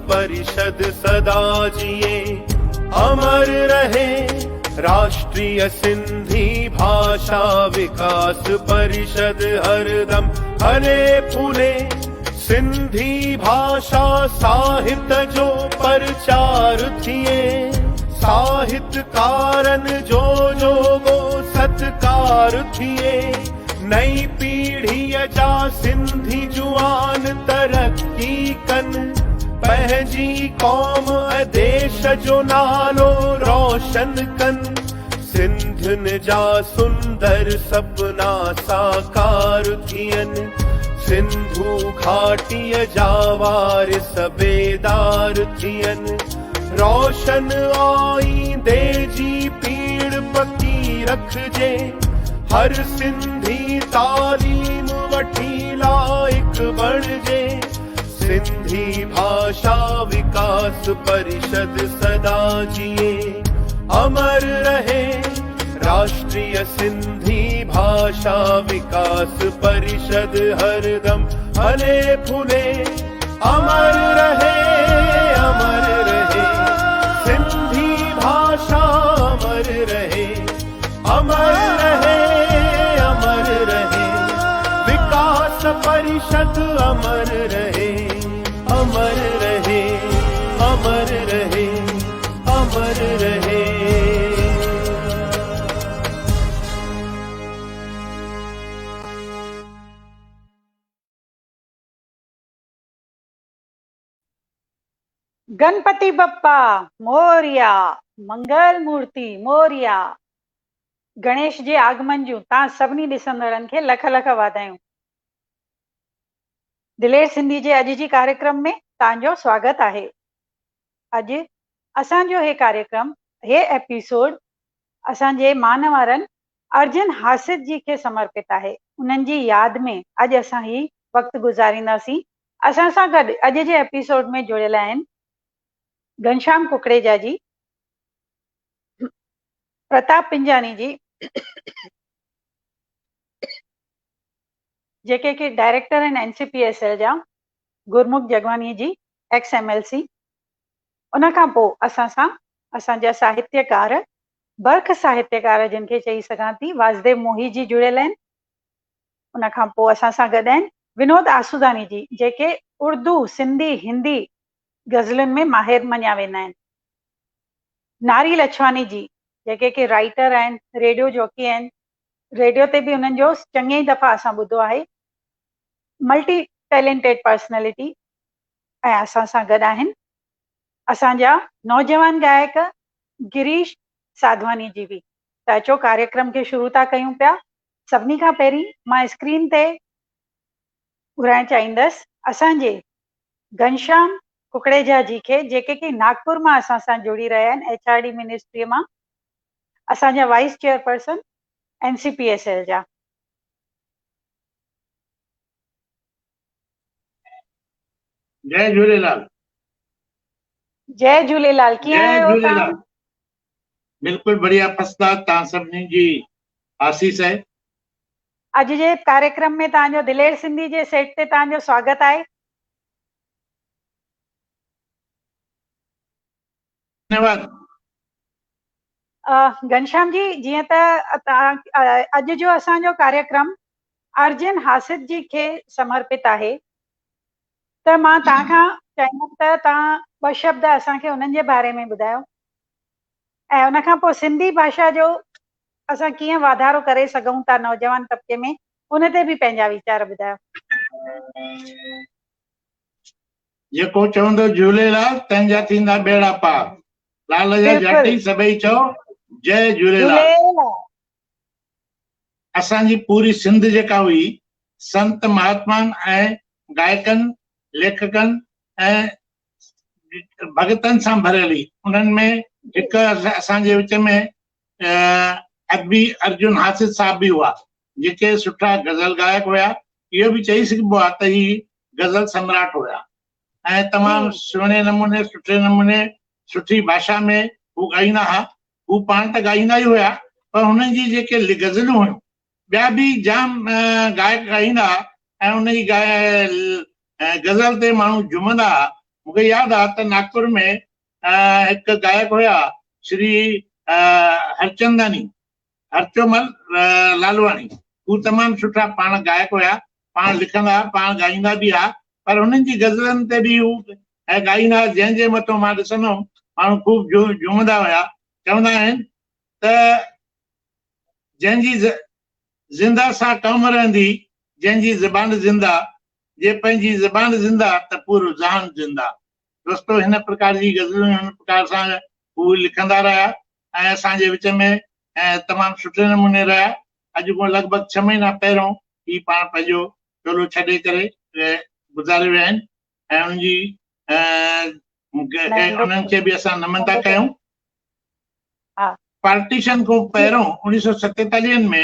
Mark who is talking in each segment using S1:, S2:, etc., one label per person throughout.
S1: परिषद सदा जिए अमर रहे। राष्ट्रीय सिंधी भाषा विकास परिषद हरदम फले फूले। सिंधी भाषा साहित्य जो प्रचार थिए, साहित्यकारनि जो जोगो सत्कार थिए। नई पीढ़ीअ जा सिंधी जुआन तरक़ी कनि, पंहिंजी क़ौम ऐं देश जो नालो रोशन कनि। सिंधियुनि जा सुंदर सपना साकार थियनि, सिंधु घाटीअ जा वारिस बेदार थियनि। रोशन आईंदे जी पीड़ पकी रखिजे, हर सिंधी तालीम वठी लाइक़ बणिजे। सिंधी भाषा विकास परिषद सदा जिए अमर रहे। राष्ट्रीय सिंधी भाषा विकास परिषद हरदम फले फूले अमर रहे, अमर रहे। सिंधी भाषा अमर रहे, अमर रहे, अमर रहे। विकास परिषद अमर रहे, अमर रहे, अमर रहे, अमर रहे।
S2: गणपति बप्पा मोरिया, मंगल मूर्ति मोरिया। गणेश जे आगमन जूं तव्हां सभिनी ॾिसंदड़नि खे लख लख वाधायूं। दिलेर सिंधी जे अॼु जी कार्यक्रम में तव्हांजो स्वागत आहे। अॼु असांजो हे कार्यक्रम, हे एपिसोड असांजे मान वारनि अर्जुन हासिद जी खे समर्पित आहे। उन्हनि जी यादि में अॼु असां ही वक़्तु गुज़ारींदासीं। असां सां गॾु अॼु जे एपिसोड में जुड़ियल आहिनि घनश्याम कुकड़ेजा जी, प्रताप पिंजानी जी, जेके की डायरेक्टर आहिनि N C P S L जा, Gurmukh Jagwani ji ex M L C. उन खां पोइ असां सां असांजा साहित्यकार, बर्ख साहित्यकार जिन खे चई सघां थी, वासुदेव मोही जी जुड़ियल आहिनि। उन खां पोइ असां सां गॾु आहिनि विनोद आसुदानी जी, जेके उर्दू, सिंधी, हिंदी ग़ज़लुनि में माहिर मञिया वेंदा आहिनि। नारी लछवानी जी, जेके की राइटर आहिनि, रेडियो जॉकी आहिनि, रेडियो ते बि उन्हनि जो चङे ई दफ़ा असां ॿुधो आहे, मल्टी टैलेंटेड पर्सनैलिटी। ऐं असां सां गॾु आहिनि असांजा नौजवान गायक गिरीश साधवानी जी बि। त अचो कार्यक्रम खे शुरू था कयूं पिया। सभिनी खां पहिरीं मां स्क्रीन ते घुराइण चाहींदसि असांजे घनश्याम कुकड़ेजा जी खे, जेके की नागपुर मां असां सां जुड़ी रहिया आहिनि, एच आर डी मिनिस्ट्रीअ मां, असांजा vice chairperson N C P S L जा।
S3: जय झूलेलाल।
S2: जय झूलेलाल। कीअं
S3: जय
S2: आहियो
S3: झूलेलाल।
S2: तव्हां?
S3: बिल्कुलु बढ़िया, फर्स्ट क्लास, तव्हां सभिनी जी आसीस आहे।
S2: अॼु जे कार्यक्रम में तव्हांजो दिलेर सिंधी जे सेट ते तव्हांजो स्वागत आहे।
S3: धन्यवाद।
S2: घनश्याम जी, जीअं त तव्हां अॼु जो असांजो कार्यक्रम अर्जुन हासिद जी खे समर्पित आहे, त मां तव्हां खां चाहींदमि त तव्हां ॿ शब्द असांखे उन्हनि जे बारे में ॿुधायो ऐं उन खां पोइ सिंधी भाषा जो असां कीअं वाधारो करे सघूं था नौजवान तबके में, उन ते बि पंहिंजा वीचार ॿुधायो।
S3: जेको चवंदो झूलेलाल, तंहिंजा थींदा ॿेड़ा पार। लाल जा जाटी सभई चओ जय झूलेलाल।
S2: झूलेलाल।
S3: असांजी पूरी सिंध जेका हुई, संत महात्मान ऐं गायकनि, लेखकनि ऐं भॻतनि सां भरियल हुई। उन्हनि में हिकु असांजे विच में अदबी अर्जुन हासिद साहब बि हुआ, जेके सुठा ग़ज़ल गायक हुया। इहो बि चई सघिबो आहे त ही ग़ज़ल सम्राट हुया ऐं तमामु सुहिणे नमूने, सुठे नमूने, सुठी भाषा में हू ॻाईंदा हुआ। हू पाण त ॻाईंदा ई हुया, पर हुननि जी जेके ग़ज़लूं हुयूं, ॿिया बि जाम गायक ॻाईंदा हुआ ऐं उन जी ग़ज़ल ते माण्हू झुमंदा हुआ। مون کي ياد آ ته ناگپور ۾ هڪ گائڪ هيا شري هرچنداڻي، هرچومل لالواڻي، هو تمام سٺا پاڻ گائڪ هيا، پاڻ لکندا ها، پاڻ ڳائيندا به ها، پر هنن جي غزلن تي به هو ڳائيندا ها، جنهن جي مٿو مان ڏسندو هوم ماڻهو خوب جهومندا هيا، چوندا آهن ته جنهن جي زنده سا قوم رهندي، جنهن جي زبان زنده، جي پنهنجي زبان زنده ته پورو جهان زنده. دوستو هن پرڪار جي غزلون هن پرڪار سان هو لکندا رهيا ۽ اسان جي وچ ۾ تمام سٺي نموني رهيا. اڄ کان لڳ ڀڳ ڇهه مهينا پهريون هي پاڻ پنهنجو چولو ڇڏي ڪري گذاري ويا آهن ۽ انهن جي انهن کي به اسان نمن ٿا ڪيون. پارٽيشن کان پهريون اوڻيهه سو ستيتاليهن ۾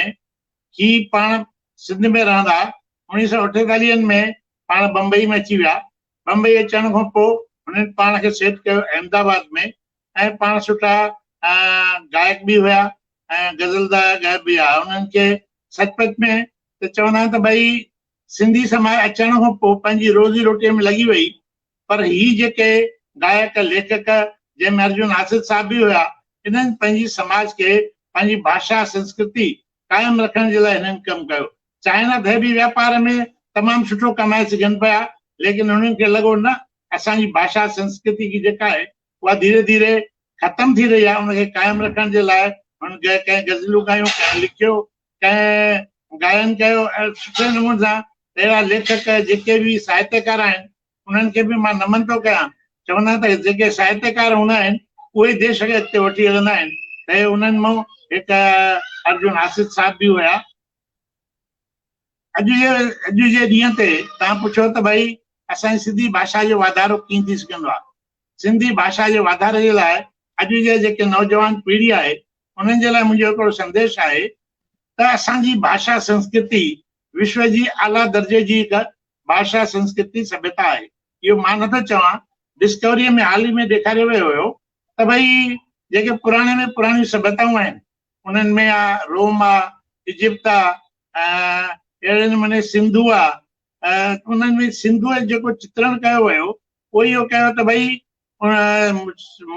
S3: هي پاڻ سنڌ ۾ رهندا اوڻيهه سو اٺيتاليهن ۾ پاڻ بمبئي ۾ اچي ويا. بمبئي اچڻ کان پوء هنن پاڻ کي سيٽ ڪيو احمد آباد ۾ ۽ پاڻ سٺا گائڪ به هيا ۽ غزل گائڪ به هيا. انهن کي سچ پچ ۾ ته چوندا آهن ته ڀئي سنڌي سماج اچڻ کان پوء پنهنجي روزي روٽيء ۾ لڳي وئي پر هي جيڪي گائڪ، ليکڪ جنهن ۾ ارجن حاسد صاحب به هيا انهن پنهنجي سماج کي پنهنجي ڀاشا سنسڪرتي قائم رکڻ جي لاء هنن ڪم ڪيو. چائنا ته به وياپار ۾ تمام سٺو ڪمائي سگهن پيا ليڪن هنن کي لڳو نه اسان جي ڀاشا سنسڪرتي جيڪا آهي اها ڌيري ڌيري ختم ٿي رهي آهي ان کي قائم رکڻ جي لاء هنن ڪنهن غزلون ڳايون ڪنهن لکيو ڪنهن گائن ڪيو ۽ سٺي نموني سان اهڙا ليکڪ جيڪي به ساهتيڪار آهن انهن کي به مان نمن ٿو ڪيان. چوندا آهن ته جيڪي ساهتيڪار هوندا آهن اهي ئي ديش کي اڳتي وٺي هلندا آهن ته انهن مان هڪ ارجن حاسد صاحب به هيا. اڄ جي اڄ جي ڏينهن تي توهان پڇو ته ڀئي اسان جي سنڌي ڀاشا جو واڌارو ڪيئن ٿي سگهندو آهي؟ سنڌي ڀاشا جي واڌاري جي لاء اڄ جي جيڪي نوجوان پيڙهي آهي انهن جي لاء منهنجو هڪڙو سنديش آهي ته اسان جي ڀاشا سنسڪرتي وشو جي اعليٰ درجي جي هڪ ڀاشا سنسڪرتي سڀيتا آهي. اهو مان نٿو چوان، ڊسڪوريء ۾ حال ئي ۾ ڏيکاريو ويو هيو ته ڀئي جيڪي پراڻي ۾ پراڻيون سڀيتائون آهن انهن ۾ آ روم آ، ايجپٽ آ ۽ اهڙي نموني سنڌو آ، انهن ۾ سنڌوء جو جيڪو چترڻ ڪيو ويو اهو اهو ڪيو ته ڀئي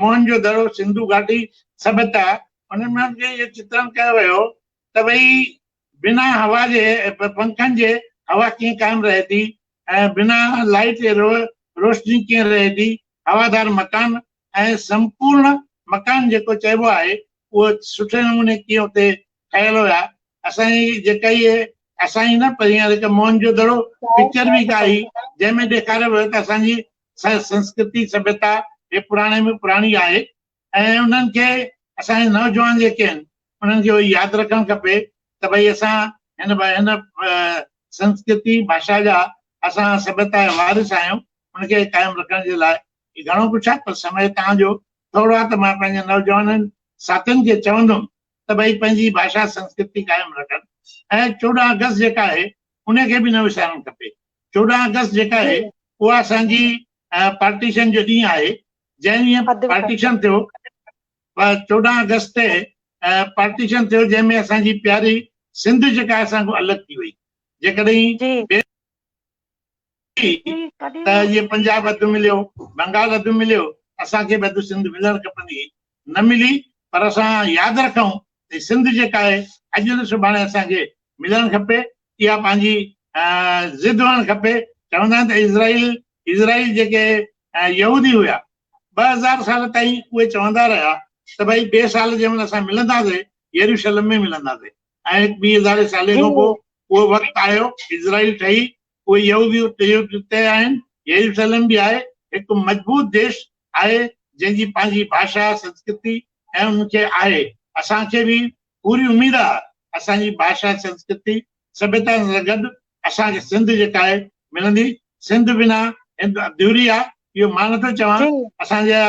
S3: موهن جو دڙو، سنڌو گهاٽي سڀيتا، انهن ۾ کي اهو چترڻ ڪيو ويو ته ڀئي بنا هوا جي پنکن جي هوا ڪيئن قائم رهي ٿي ۽ بنا لائيٽ جي روشني ڪيئن رهي ٿي، هوادار مڪان ۽ سمپورڻ مڪان جيڪو چئبو آهي اهو سٺي نموني ڪيئن اتي ٺهيل هيا. اسان جي جيڪا هي اسان جي نه پر هينئر هڪ موهن جو دڙو پڪچر به هڪ آئي جنهن ۾ ڏيکاريو ويو ته اسان جي سنسڪرتي سڀيتا هي پراڻي ۾ پراڻي آهي ۽ انهن کي اسان جي نوجوان جيڪي آهن انهن کي اهو ياد رکڻ کپي ته ڀئي اسان هن هن سنسڪرتي ڀاشا جا اسان سڀيتا جا وارث آهيون ان کي قائم رکڻ جي لاء گهڻو ڪجهه آهي پر سمي توهان جو ٿورو آهي ته مان پنهنجي نوجوانن ساٿين کي چوندم ته ڀئي پنهنجي ڀاشا سنسڪرتي قائم رکن ۽ 14 آگسٽ جيڪا آهي ان کي به نه وسارڻ کپي 14 آگسٽ جيڪا آهي اها اسان جي پارٽيشن جو ڏينهن آهي جنهن ڏينهن پارٽيشن ٿيو 14 آگسٽ تي پارٽيشن ٿيو جنهن ۾ اسان جي پياري سنڌ جيڪا اسان کان الڳ ٿي وئي جيڪڏهن ته جيئن پنجاب اڌ مليو بنگال اڌ مليو اسان کي به اڌ سنڌ ملڻ کپندي هئي نه ملي پر اسان ياد رکون ته سنڌ جيڪا آهي اڄ نه سڀاڻي اسان کي ملڻ کپي اها پنهنجي ضد هئڻ کپي چوندا آهن ته اسرائيل اسرائيل جيڪي يهودي هيا 2000 سال تائين اهي چوندا رهيا ته ڀئي ٻئي سال جنهن مهل اسان ملنداسي يروشلم ۾ ملنداسي ۽ هڪ ٻي هزاري سالي کان پوء اهو وقت آيو اسرائيل ٺهي اهي يهودي اتي آهن يروشلم به آهي هڪ مضبوط ديش آهي جنهن جي پنهنجي ڀاشا سنسڪرتي ۽ ان کي آهي اسان کي به پوري اميد آهي اسان جي ڀاشا سنسڪرتي سڀيتا سان گڏ اسان کي سنڌ جيڪا آهي ملندي سنڌ بنا هند اڌوري آهي اهو مان نٿو چوان اسان جا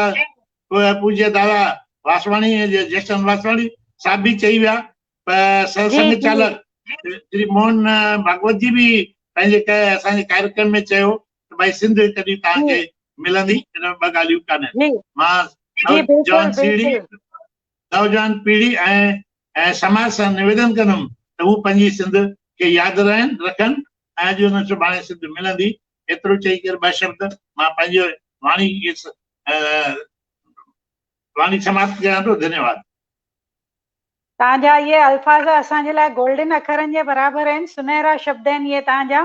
S3: پوجيه دادا واسواڻي جيشن واسواڻي صاحب به چئي ويا سنگهه چالڪ شري موهن ڀاڳوت جي به پنهنجي اسان جي ڪاريڪرم ۾ چيو ته ڀائي سنڌ هڪ ڏينهن توهان کي ملندي ان ۾ ٻه ڳالهيون ڪانهن مان نوجوان سيڙهي نوجوان پيڙهي ۽ سماج سان نويدن ڪندم ته هو پنهنجي سنڌ کي ياد رهن رکن ۽ اڄ نه سڀاڻي سنڌ ملندي ايترو چئي ڪري ٻه شبد مان پنهنجو واڻي واڻي سماپت ڪيان ٿو ڌنيواد.
S2: توهان جا اهي الفاظ اسان جي لاء گولڊن اکرن جي برابر آهن، سنهرا شبد آهن اهي توهان جا،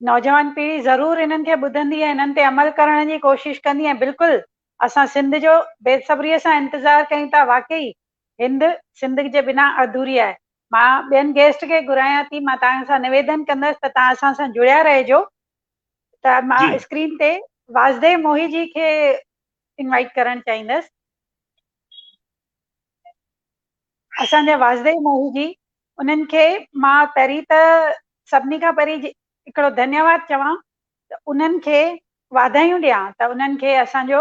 S2: نوجوان پيڙهي ضرور انهن کي ٻڌندي ۽ انهن تي عمل ڪرڻ جي ڪوشش ڪندي ۽ بلڪل اسان سنڌ جو بيصبريء سان انتظار ڪيون ٿا واقعي هند سنڌ جي بنا اڌوري آهي. مان ٻين گيسٽ کي گهرايان ٿي مان توهان سان نويدن ڪندس ته توهان اسان سان جڙيا رهجو ته مان اسڪرين تي واسديو موهي جي کي انوائيٽ ڪرڻ چاهيندس. اسان جا واسديو موهي جي انهن کي مان پهرين ته سڀني کان پهرين هڪڙو ڌنيواد چوان ته انهن کي واڌايون ڏيان ته انهن کي اسان جو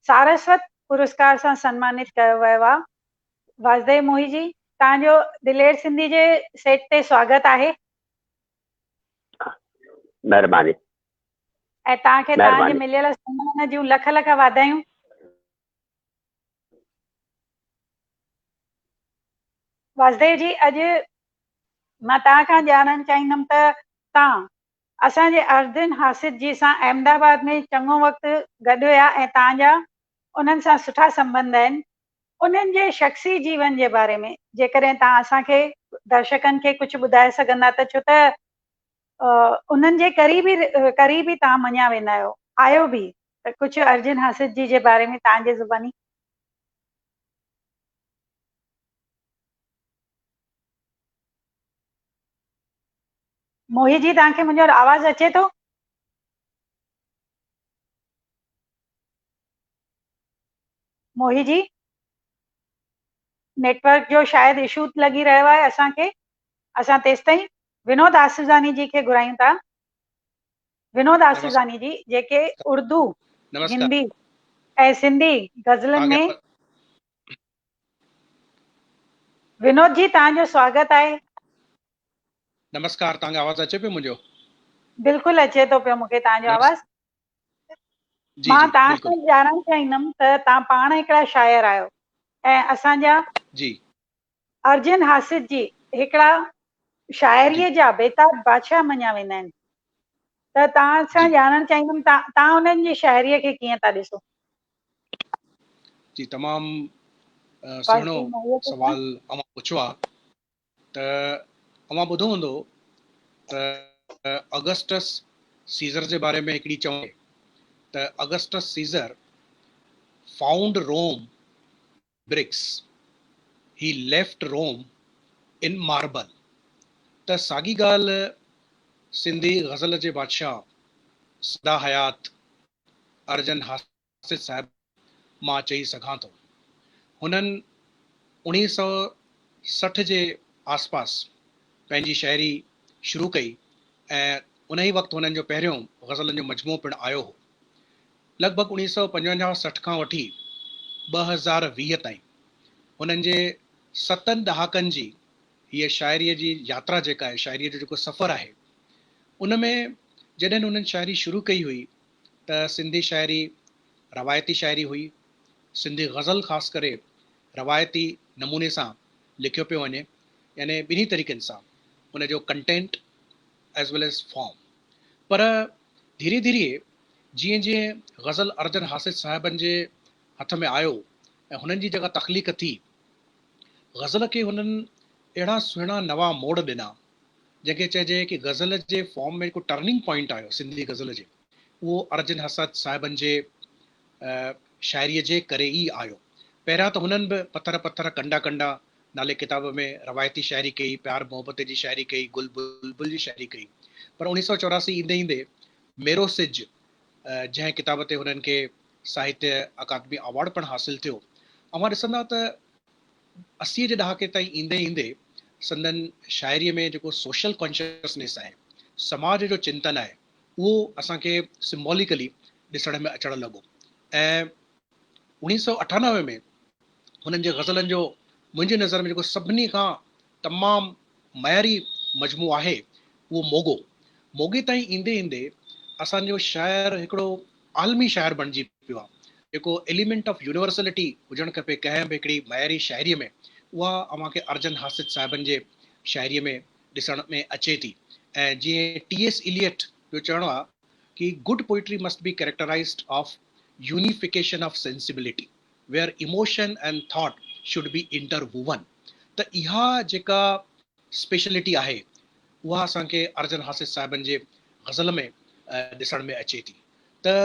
S2: سارسوت پرسڪار سان سنمانت ڪيو ويو آهي. واسديو موهي جي توهان جو دلير سنڌي جي سيٽ تي سواگت آهي.
S4: مهرباني.
S2: ۽ توهان کي توهان جي مليل سنمان جون لک لک واڌايون. واسديو جي اڄ مان توهان کان ڄاڻڻ چاهيندم ته توهان اسان جي ارجن حاسد جي سان احمد آباد ۾ چڱو وقت گڏ هيا ۽ توهان جا انهن سان سٺا سنٻنڌ آهن انهن جي شخصي جيون جي باري ۾ جيڪڏهن توهان اسان کي درشڪن کي ڪجهه ٻڌائي سگهندا ته ڇو ته انهن جي قريبي قريبي توهان مڃيا ويندا آهيو آهيو به ته ڪجهه ارجن حاسد جي جي باري ۾ توهان جي زباني. موهي جي توهان کي منهنجو آواز اچي ٿو؟ موهي جي نيٽورڪ جو شايد اشو لڳي رهيو آهي اسان کي اسان تيستائين ونود آسوزاني جي کي گهرايون ٿا ونود آسوزاني جي جيڪي اردو هندي ۽ سنڌي غزلن ۾ ونود جي توهان جو سواگت آهي.
S5: نمسڪار توهان کي آواز اچي پيو منهنجو؟
S2: بلڪل اچي ٿو پيو مونکي توهان جو آواز.
S5: جي
S2: مان
S5: جي
S2: توهان
S5: بلڪل.
S2: کان ڄاڻڻ چاهيندم ته توهان پاڻ هڪڙا شاعر آهيو ۽ اسان جا
S5: جي.
S2: ارجن حاسد جي هڪڙا
S5: جي.
S2: شاعريء جا بيتاب بادشاهه مڃيا ويندا آهن ته توهان
S5: جي.
S2: سان ڄاڻڻ چاهيندم توهان انهن جي شاعريء کي ڪيئن ٿا ڏسو؟
S5: جي تمام سهڻو سوال اوهان پڇيو آ ته اوهان ٻڌو هوندو ته اگسٽس سيزر جي باري ۾ هڪڙي چوڻي ته Augustus Caesar found Rome bricks he left Rome in marble ته ساڳي ڳالهه سنڌي غزل جي بادشاهه سدا حيات ارجن حاسد صاحب مان چئي سگهان ٿو. هنن 1960 جي آسپاس پنهنجي شاعري شروع ڪئي ۽ انهي وقت هنن جو پهريون غزلن جو مجموعو پڻ آيو هو. لڳ ڀڳ 1955 60 کان وٺي 2020 تائين هنن جي ستن ڏهاڪن جي هيء شاعريء جي ياترا جيڪا آهي، شاعريء جو جيڪو سفر آهي، ان ۾ جڏهن هنن شاعري شروع ڪئي هئي ته سنڌي شاعري روايتي شاعري هئي، سنڌي غزل خاص ڪري روايتي نموني سان لکيو پيو وڃي، يعني ٻنهي طريقن سان ان جو content as well as form. پر ڌيري ڌيري جيئن جيئن غزل ارجن حاسد صاحبن جي هٿ ۾ آيو ۽ هنن جي جيڪا تخليق ٿي، غزل کي هنن اهڙا سهڻا نوان موڙ ڏنا، جنهن کي چئجي ڪي غزل جي فارم ۾ هڪ ٽرننگ پوائنٽ آيو سنڌي غزل جي اهو ارجن حسد صاحبن جي شاعريء جي ڪري ئي آيو. پهريان ته هنن به پٿر پٿر ڪنڊا ڪنڊا نالي ڪتاب ۾ روايتي شاعري ڪئي، پيار محبت جي شاعري ڪئي، گل بلبل جي شاعري ڪئي پر 1984 ايندي ايندي ميرو سج جنهن ڪتاب تي هنن کي ساهتيه اڪادمي ايوارڊ پڻ حاصل ٿيو. اوهان ڏسندا ته 80 جي ڏهاڪي تائين ايندي ايندي سندن شاعريء ۾ جيڪو سوشل ڪانشسنيس آهي، سماج جو چنتن آهي، اهو اسان کي سمبوليڪلي ڏسڻ ۾ اچڻ لڳو ۽ 1998 ۾ هنن جي غزلن جو منهنجي نظر ۾ جيڪو سڀني کان تمام معياري مجموعو آهي اهو موڳو. موڳي تائين ايندي ايندي اسان جو شاعر هڪڙو عالمي شاعر بڻجي پيو آهي. جيڪو ايليمينٽ آف يونيورسلٽي هجڻ کپي ڪنهن به هڪڙي معياري شاعريء ۾ اها اوهان کي ارجن حاسد صاحبن جي شاعريء ۾ ڏسڻ ۾ اچي ٿي ۽ جيئن ٽي ايس ايليٽ جو چوڻ آهي ڪي good poetry must be characterised of Unification of Sensibility where emotion and thought should be interwoven ته اها جيڪا اسپيشلٽي آهي اها اسان کي ارجن حاسد صاحبن جي غزل ۾ ڏسڻ ۾ اچي ٿي ته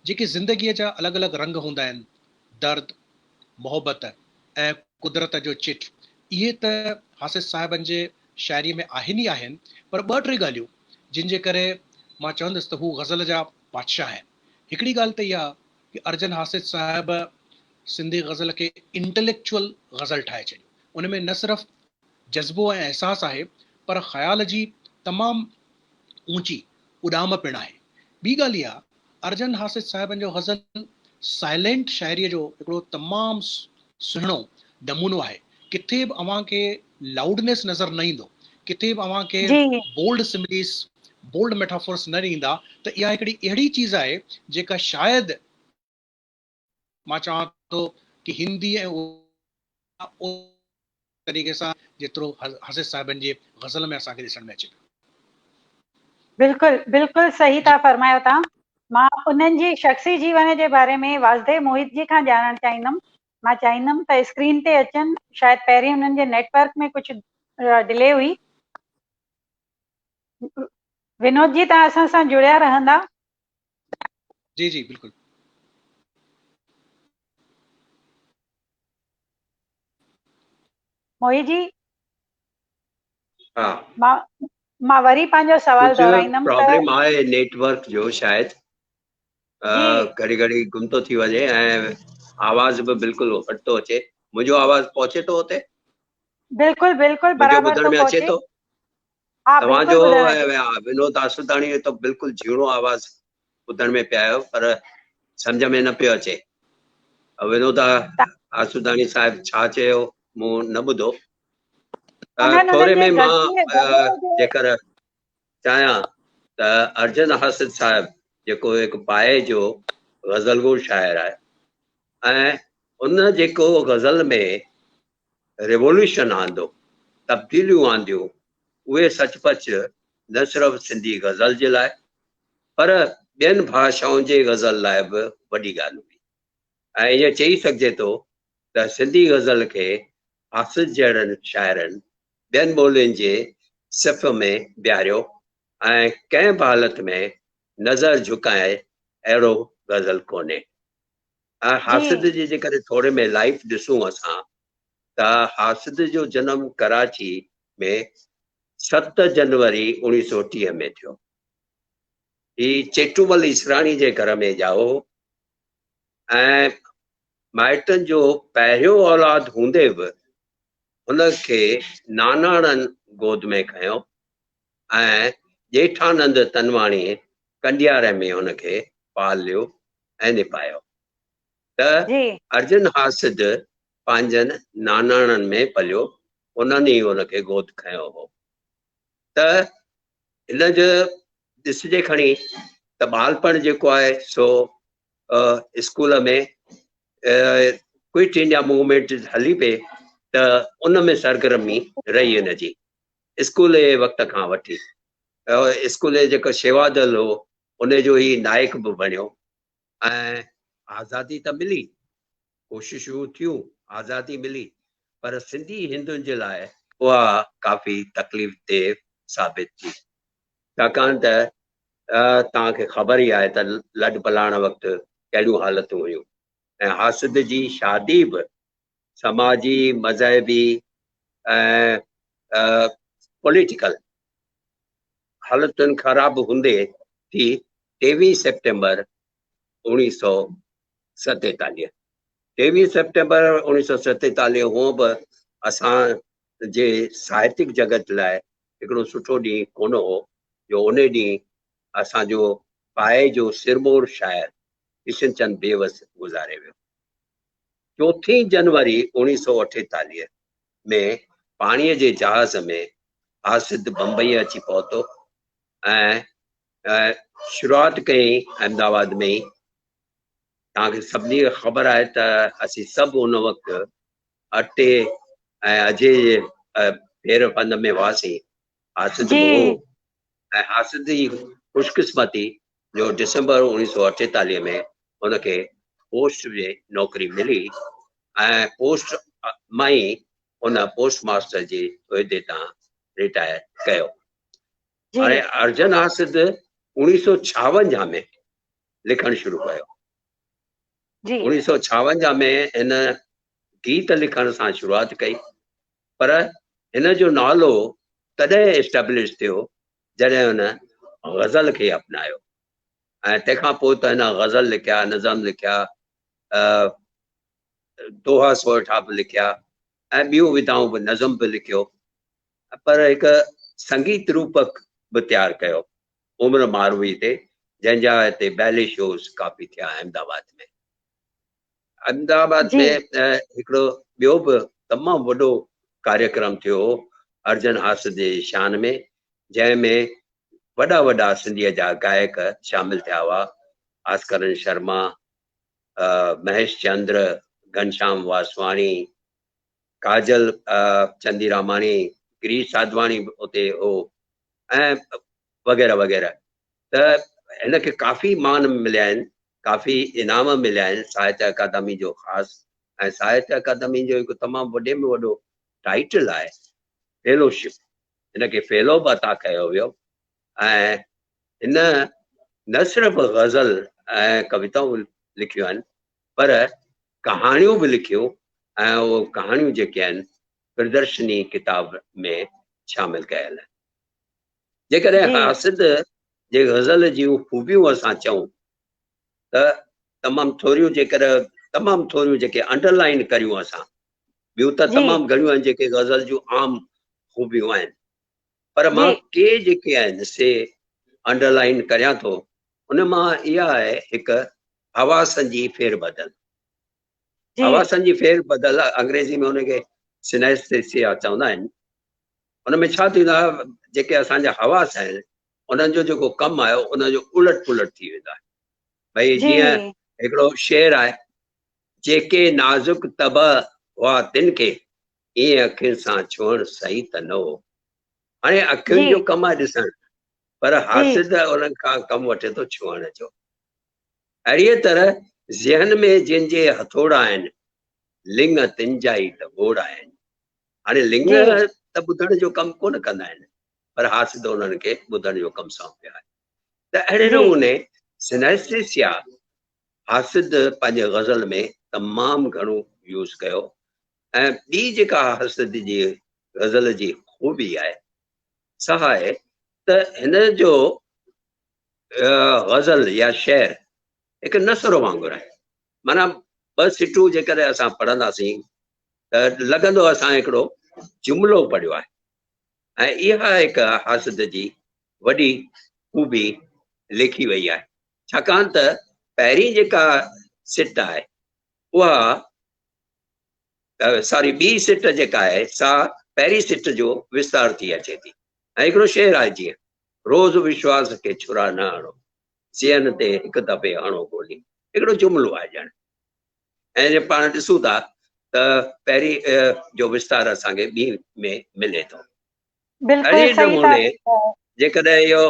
S5: جيڪي زندگيء جا الڳ الڳ رنگ هوندا آهن درد، محبت ۽ قدرت جو چٽ اهي ته حاسد صاحبن جي شاعريء ۾ آهن ئي آهن پر ٻه ٽي ڳالهيون جن جي ڪري مان چوندس ته هو غزل جا بادشاهه آهن. هڪڙي ڳالهه ته اها ڪه ارجن حاسد صاحب سنڌي غزل کي انٽليڪچوئل غزل ٺاهي ڇڏيو. ان ۾ نه صرف جذبو ۽ احساس آهي پر خيال جي تمام اوچي اڏام پڻ آهي. ٻي ڳالهه اها ارجن حاسد صاحبن جو غزل سائلينٽ شاعريء جو هڪڙو تمام سهڻو نمونو آهي. ڪٿي به اوهان کي لائوڊنيس نظر نه ايندو، ڪٿي به اوهان کي بولڊ سمليز، بولڊ ميٽافورس نه ايندا ته اها هڪڙي اهڙي چيز آهي جيڪا شايد مان چوان ٿو ڪي هندي ۽ اردو طريقي سان جيترو حسد صاحبن جي غزل ۾ اسان کي ڏسڻ ۾ اچي پيو.
S2: بلڪل بلڪل صحيح ٿا فرمايو توهان. مان انهن جي شخصي جيون جي باري ۾ واسديو موهت جي کان ڄاڻڻ چاهيندم. مان چاهيندم ته اسڪرين تي اچن شايد پهرين انهن جي نيٽ ورڪ ۾ ڪجهه ڊلي هئي. ونود جي توهان اسان سان جڙيا رهندا.
S5: جي جي بلڪل.
S2: موهي جي
S4: ها
S2: مان مان وري پنهنجو سوال دهرائيندم
S4: ته پرابلم آهي نيٽ ورڪ جو شايد گهڙي گهڙي گم ٿو ٿي وڃي ۽ آواز به بلڪل گهٽ ٿو اچي منهنجو آواز پهچي ٿو اتي؟
S2: بلڪل بلڪل برابر
S4: ٿو پهچي ٿو
S2: ها
S4: توهان جو ونود آسوداڻي جو ته بلڪل جهيڻو آواز ٻڌڻ ۾ پيا آيو پر سمجھ ۾ نه پيو اچي ونود آسوداڻي صاحب ڇا چيو مون نه ٻڌو ٿوري ۾ مان جيڪر چاهيان ته ارجن حاسد صاحب جيڪو هڪ پائي جو غزل گو شاعر آهي ۽ ان جيڪو غزل ۾ ريولوشن آندو، تبديليون آنديون، اهي سچ پچ نه صرف سنڌي غزل جي لاء پر ٻين ڀاشائن جي غزل لاء به وڏي ڳالهه هئي ۽ ائين چئي سگهجي ٿو ته سنڌي غزل کي حافظ جهڙن شاعرن ٻين ٻولين جي صف ۾ بيهاريو ۽ ڪنهن به حالت ۾ نظر جهڪائي اهڙو غزل ڪونهي. ۽ حاسد جي جيڪڏهن ٿوري ۾ لائيف ڏسون اسان ته حاسد جو جنم ڪراچي ۾ 7 جنوري 1930 ۾ ٿيو. هي چيٽومل ايسراڻي جي گهر ۾ ڄائو هو ۽ مائٽن جو پهريون اولاد هوندي به هن کي ناناڻن گود ۾ کنيو ۽ ڄيٺانند تنواڻي ڪنڊياري ۾ هن کي پاليو ۽ نپايو ته ارجن حاسد پنهنجن ناناڻن ۾ پليو، انهن ئي هن کي گود کنيو هو. ته هن جو ڏسجي کڻي ته ٻالپڻ جيڪو آهي سو اسڪول ۾ ڪوئٽ انڊيا موومينٽ هلي پئي ته ان ۾ سرگرمي رهي هن جي اسڪول جي وقت کان وٺي. اسڪول جو جيڪو شيوا دل هو ان جو هي نائڪ به بڻيو ۽ آزادي ته ملي، ڪوششون ٿيون، آزادي ملي پر سنڌي هندن جي لاء اها ڪافي تڪليف ده ثابت ٿي، ڇاڪاڻ ته توهان کي خبر ئي آهي ته لڏپلاڻ وقت ڪهڙيون حالتون هيون ۽ حاسد جي شادي به سماجي، مذهبي ۽ پوليٽيڪل حالتن خراب هوندي ٿي 23 سيپٽمبر 1947 23 سيپٽمبر 1947 هونء به اسان جي ساهتيڪ جڳت لاء هڪڙو سٺو ڏينهن ڪونه هو جو ان ڏينهن اسان جو پائي جو سرمور شاعر ڪشن چند بيوس گذاري ويو. چوٿين جنوري 1948 ۾ پاڻيء جي جهاز ۾ حاسد بمبئيء اچي پهتو ۽ شروعات ڪيائين احمد آباد ۾ ئي. توهان کي سڀني کي خبر آهي ته اسين سڀ ان وقت اٽي ۽ اجهي جي ڦير ڦند ۾ هئاسين. حاسد به هو ۽ حاسد جي خوشقسمتي جو ڊسمبر 1948 ۾ هن کي پوسٽ جي نوڪري ملي ۽ پوسٽ مان ئي هن پوسٽ ماسٽر جي عهدي تان رٽائر ڪيو. هاڻي ارجن حاسد اوڻيهه سو ڇاونجاهه ۾ لکڻ شروع ڪيو. اوڻيهه سو ڇاونجاهه ۾ هن گيت لکڻ سان شروعات ڪئي پر هن جو نالو تڏهن اسٽيبلش ٿيو جڏهن هن غزل کي اپنايو ۽ تنهن کان پوء ته هن غزل لکيا، نظم لکيا، دوها سورٺا به لکيا ۽ ٻيون وڌائون به نظم به لکيو پر هڪ سنگيت روپڪ به تيار ڪيو عمر ماروي تي جنهن جا هتي بيلي شوز ڪافي ٿيا احمد آباد ۾. احمد آباد ۾ هڪڙو ٻيو به تمام وڏو ڪاريڪرم ٿيو هو ارجن حاسد جي شان ۾ جنهن ۾ وڏا وڏا سنڌيء جا گائڪ شامل ٿيا هئا، آسڪرن شرما، مهيش چندر، گهنشام واسواڻي، ڪاجل چنديراماڻي، گريش ساڌواڻي به اتي هو ۽ وغيره وغيره ته هن کي ڪافي مان مليا آهن، ڪافي انعام مليا آهن ساهتيه اڪادمي جو خاص ۽ ساهتيه اڪادمي جو هڪ تمام وڏي ۾ وڏو ٽائيٽل آهي فيلوشپ هن کي فيلو به عطا ڪيو ويو ۽ هن نه صرف غزل ۽ ڪويتائون لکيون آهن پر ڪهاڻيون به لکيون ۽ اهي ڪهاڻيون جيڪي آهن پردرشني ڪتاب ۾ شامل ڪيل آهن. جيڪڏهن حاسد جي غزل جون خوبيون اسان چئون ته تمام ٿوريون جيڪڏهن تمام ٿوريون جيڪي انڊر لائن ڪريون اسان ٻيون ته تمام گهڻيون آهن جيڪي غزل جون عام خوبيون آهن پر مان ڪي جيڪي آهن سي انڊر لائن ڪريان ٿو ان مان اها آهي هڪ حواسن جي ڦير بدل حواسن جي ڦير بدل انگريزي ۾ ان کي سينيسٿيسيا چوندا آهن ان ۾ ڇا ٿيندو آهي جيڪي اسان جا حواس آهن انهن جو جيڪو ڪم آهي ان جو الٽ پلٽ ٿي ويندو آهي ڀئي جيئن هڪڙو شعر آهي جيڪي نازڪ طبع هئا تن کي ائين اکين سان ڇهڻ صحيح ته نه هو. هاڻي اکين جو ڪم آهي ڏسڻ، پر حاسد انهن کان ڪم وٺي ٿو ڇهڻ جو. اهڙيء طرح ذهن ۾ جن جي هٿوڙا آهن، لڱ تن جا ئي ته ٻوڙ آهن. هاڻي لڱ ته ٻڌڻ جو ڪم ڪونه ڪندا آهن، پر حاسد انهن کي ٻڌڻ جو ڪم سونپيو آهي. ته اهڙي نموني Synesthesia حاسد پنهنجي غزل ۾ تمام گهڻو يوز ڪيو ۽ ٻي جيڪا حاسد جي غزل جي خوبي آهي سا آهي ته هن جو غزل يا شعر هڪ نثر وانگر آهي معنيٰ ٻه سٽون جيڪڏهن اسان پڙهنداسين ته لڳندو اسان هڪڙو جملو پڙهيو آهي ۽ اها هڪ حاسد جي وڏي خوبي ليکي وئي آهي ڇاڪاڻ ته پهرين جيڪا سٽ آهي اها ساري ٻي سٽ جيڪا آهي سا پهرين سٽ جو وستار ٿي اچي ٿي ۽ هڪڙو شعر آهي جيئن روز وشواس کي ڇرا نه هڻو ذهن تي هڪ دفعي هڻو گولي هڪڙو جملو آهي ڄڻ ۽ جي پاڻ ڏسون ٿا ته پهرين جو وستار اسان کي ٻي ۾ ملي ٿو.
S2: بلڪل
S4: اهڙي
S2: صحيح ٿا
S4: نموني جيڪڏهن اهو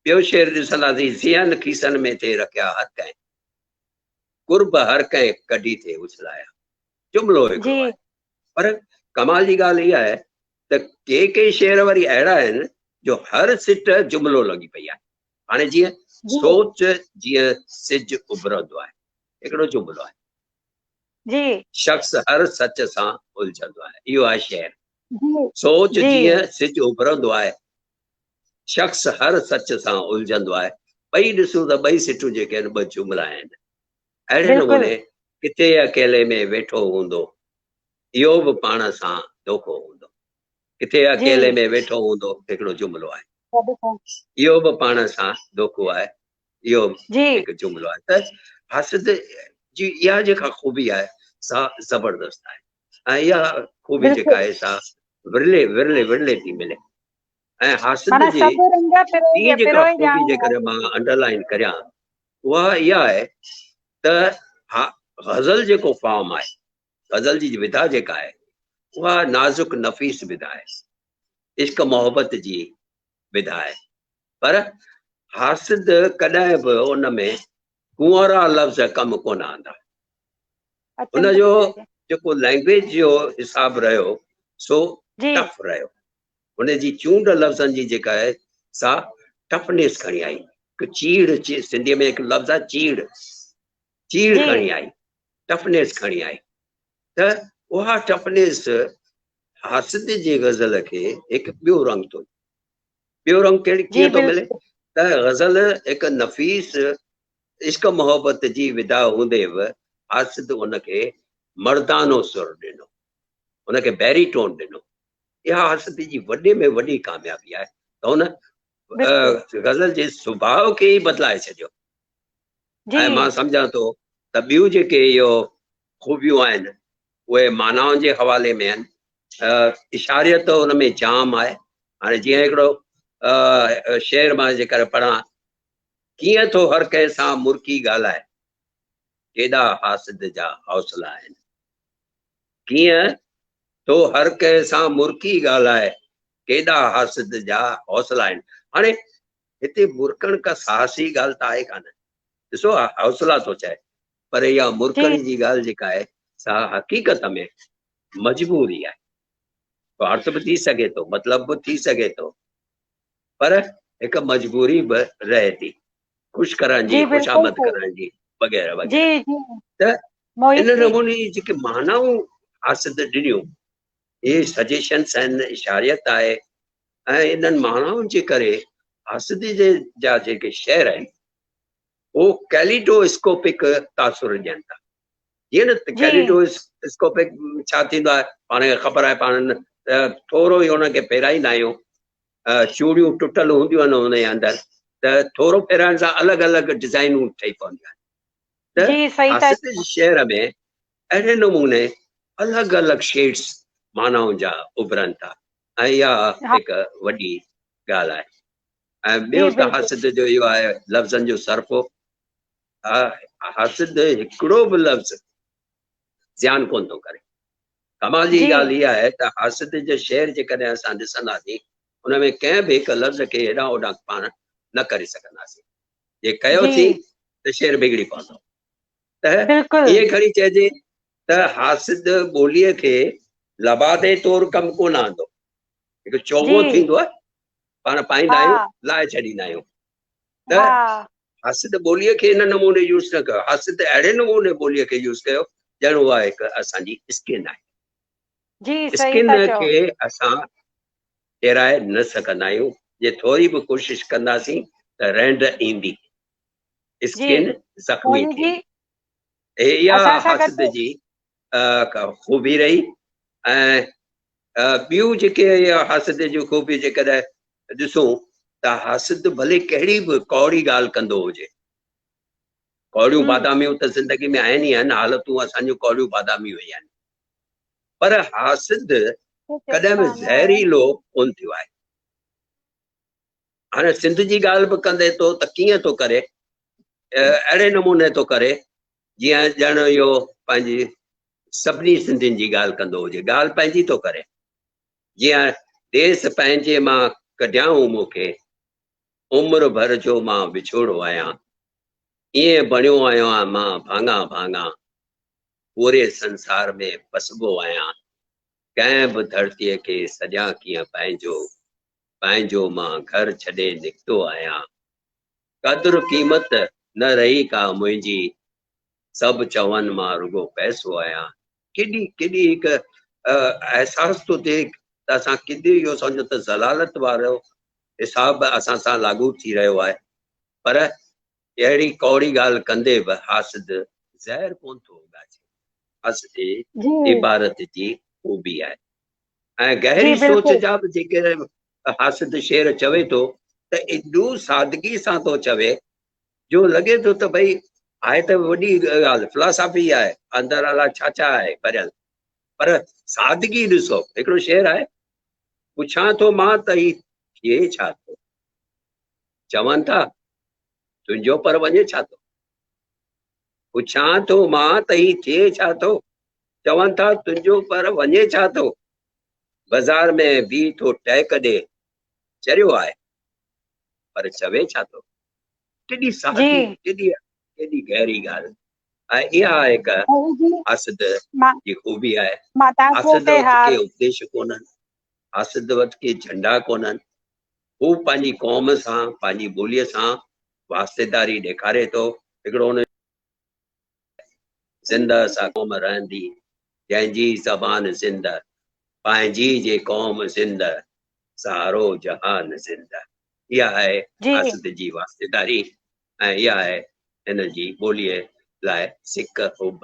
S4: ٻيو شعر ڏسنداسين ذهن کيسن ۾ ٿي رکيا هر ڪنهن قرب هر ڪنهن ڪڍي ٿي اڇلايا جملو هڪڙو آهي پر ڪمال جي ڳالهه اها آهي ته ڪي ڪي شعر وري اهڙا آهن جو هر سٽ جملو لڳي پئي آهي هاڻي جيئن سوچ جيئن سج اڀرندو آهي هڪڙو جملو آهي شخص هر سچ سان الجهندو آهي اهو آهي شعر سوچ جيئن سج اڀرندو آهي شخص هر سچ سان الجهندو آهي. ٻئي ڏسون ته ٻئي سٽون جيڪي آهن ٻه جملا آهن. اهڙي نموني ڪٿي اڪيلي ۾ ويٺو هوندو اهو به پاڻ سان دوکو هوندو. ڪٿي اڪيلي ۾ ويٺو هوندو هڪڙو جملو آهي. اهو به پاڻ سان دوکو آهي اهو هڪ جملو آهي ته حاسد جي اها جيڪا خوبي آهي سا زبردست آهي ۽ اها خوبي جيڪا آهي سا ورلي ورلي ورلي ٿي ملي. ۽ حاسد جي ٽين جيڪا خوبي جيڪڏهن مان انڊر لائن ڪريان اها اها آهي ته غزل جيڪو فارم آهي غزل جي وڌا جيڪا آهي اها نازڪ نفيس وڌا آهي عشق محبت جي وڌا آهي پر حاسد ڪڏهن به ان ۾ ڪنوارا لفظ ڪم ڪونه آندا. هن جو جيڪو لينگويج جو حساب رهيو سو ٽف رهيو. هن جي چونڊ لفظن جي جيڪا آهي سا ٽفنيس کڻي آئي. هڪ چيڙ، سنڌيء ۾ هڪ لفظ آهي چيڙ، چيڙ کڻي آئي، ٽفنيس کڻي آئي. ته اها ٽفنيس حاسد جي غزل کي هڪ ٻيو رنگ ٿو ڏئي. ٻيو رنگ ڪهڙي ڪيئن ٿو ملي ته غزل هڪ نفيس عشق محبت جي وداع هوندي به حاسد ان کي مردانو سر ڏنو، ان کي بيري ٽون ڏنو. اها حاسد جي وڏي ۾ وڏي ڪاميابي آهي ته هن غزل جي سڀاء کي ئي بدلائي ڇڏيو. ۽ مان سمجهان ٿو ته ٻيون جيڪي اهو خوبيون آهن اهي معنائن جي حوالي ۾ آهن. اشاريت ان ۾ جام آهي. هاڻي جيئن هڪڙو شعر مان جيڪر پڙهان، ڪيئن ٿو هر ڪنهن سان مرڪي ڳالهائي، ڪيڏا حاسد جا حوصلا آهن. ڪيئن ٿو هر ڪنهن سان مرڪي ڳالهائي، ڪيڏا حاسد جا حوصلا آهن. هاڻي هتي مرڪڻ ڪا ساهسي ڳالهه ته آهي ڪانه. ڏسو حوصلا ٿو چئي، پر اها مرڪڻ جي ڳالهه جيڪا آهي سا حقيقت ۾ مجبوري آهي. ارٿ به ٿي سگهي ٿو، مطلب به ٿي سگهي ٿو، پر هڪ مجبوري به رهي ٿي، خوش ڪرڻ جي، خوش آمد ڪرڻ جي وغيره وغيره. ته ان نموني جي جيڪي معنائون حاسد ڏنيون، اهي سجيشنس آهن، اشاريت آهي ۽ انهن معنائن جي ڪري حاسد جا جيڪي شعر آهن هو ڪيليڊو اسڪوپڪ تاثر ڏين ٿا. جيئن نه ڪيليڊو اسڪوپڪ ڇا ٿيندو آهي پاڻ کي خبر آهي، پاڻ ٿورو ئي ان کي ڦيرائيندا آهيون، چوڙيون ٽٽل هونديون آهن ان جي اندر، ته ٿورو ڦيرائڻ سان الڳ الڳ ڊزائنون ٺهي پونديون آهن. ته حاسد جي شعر ۾ اهڙي نموني الڳ الڳ شيڊس معنائن جا اڀرن ٿا ۽ اها هڪ وڏي ڳالهه آهي. ۽ ٻيو ته حاسد جو اهو آهي لفظن جو صرفو. حاسد هڪڙو به لفظ زيان ڪونه ٿو ڪري. ڪمال جي ڳالهه اها آهي ته حاسد جو شعر جيڪڏهن اسان ڏسنداسين ان ۾ ڪنهن به هڪ لفظ کي هيڏانهن هوڏانهن پاڻ نه ڪري سگهنداسين. جي ڪيوسين ته شعر بگڙي پوندو. ته ائين کڻي چئجي ته حاسد ٻوليء کي لبادي طور ڪم ڪونه آندو. هڪ چوغو ٿيندو آهي، پاڻ پائيندا آهيون، لاهي ڇڏيندا آهيون. ته حاسد ٻوليء کي ان نموني يوز نه ڪيو، حاسد اهڙي نموني ٻوليء کي يوز ڪيو ڄڻ اها هڪ اسان جي اسڪن آهي. اسڪن کي اسان ڦيرائي نه سگهندا آهيون، جي ٿوري به ڪوشش ڪنداسين ته رينڊ ايندي، اسڪن زخمي ٿيندي. اها حاسد جي خوبي رهي. ۽ ٻيون جيڪي حاسد جون خوبيون جيڪڏهن ڏسون ته حاسد ڀلي ڪهڙي به ڪوڙي ڳالهه ڪندو هجي، ڪوڙيون باداميون ته زندگي ۾ آهن ئي آهن، حالتون اسان جون ڪوڙيون باداميون ئي آهن، پر حاسد ڪڏهن به زهريلو ڪونه ٿيو آهي. هاڻي سنڌ جي ڳالهه به ڪندي ٿو ته ڪيئن ٿو ڪري، اهڙي نموني ٿو ڪري جيئن ڄڻ اهو پنهنجي سڀني سنڌين جي ڳالهه ڪندو هجي، ڳالهه پنهنجي ٿو ڪري، جيئن ديس پنهنجي مان ڪڍيائون مون کي، عمر ڀر جو مان وڇوڙو آهيان، ائين بڻيو آهيان مان ڀاڱا ڀاڱا، پوري سنسار ۾ پسبو آهيان، ڪنهن به ڌرتيء کي سڏيان ڪيئن پنهنجو، پنهنجو مان گهر ڇڏي نڪتو آهيان، قدر قيمت نه رهي ڪا منهنجي، سڀ چون مان رڳو پئسو آهيان. ڪيڏي ڪيڏي هڪ احساس ٿو ٿئي ته اسان ڪيڏي اهو سمجهو ته ذلالت وارو حساب اسان سان لاڳو ٿي رهيو آهي، پر اهڙي ڪوڙي ڳالهه ڪندي به حاسد زهر ڪونه ٿو اڳاڇي. حاسد جي عبارت جي خوبي آهي ۽ گهري سوچ جا به جيڪي حاسد شعر چوي ٿو ته ايڏو سادگي سان ٿو چوي جو لڳي ٿو ته ڀئي آهي ته وڏي ڳالهه فلاسافي آهي، اندر الاء ڇا ڇا آهي ڀريل، پر سادگي ڏسو. هڪڙو شعر آهي، پڇان ٿو مان ته هي ٿئي ڇا ٿو، چون ٿا تنهنجو پر وڃي ڇا ٿو. پڇان ٿو مان ته هي ٿئي ڇا ٿو، چون ٿا تنهنجو پر وڃي ڇا ٿو. بازار ۾ بيهي ٿو ٽهڪ ڏي، چريو آهي پر چوي ڇا ٿو. ڪيڏي سادي، ڪيڏي ڪيڏي گهري ڳالهه ۽ اها هڪ حاسد جي خوبي آهي. حاسد وٽ ڪي اپديش ڪونهن، حاسد وٽ ڪي جهنڊا ڪونهن. هو پنهنجي قوم سان، پنهنجي ٻوليء سان واسطيداري ڏيکاري ٿو. هڪڙو هن زنده سا قوم رهندي، جنهن جي زبان زنده، پنهنجي جي قوم زنده، سارو جهان زنده. اها آهي حاسد جي واسطيداري ۽ اها آهي هن جي ٻوليء لاء سڪ، حب،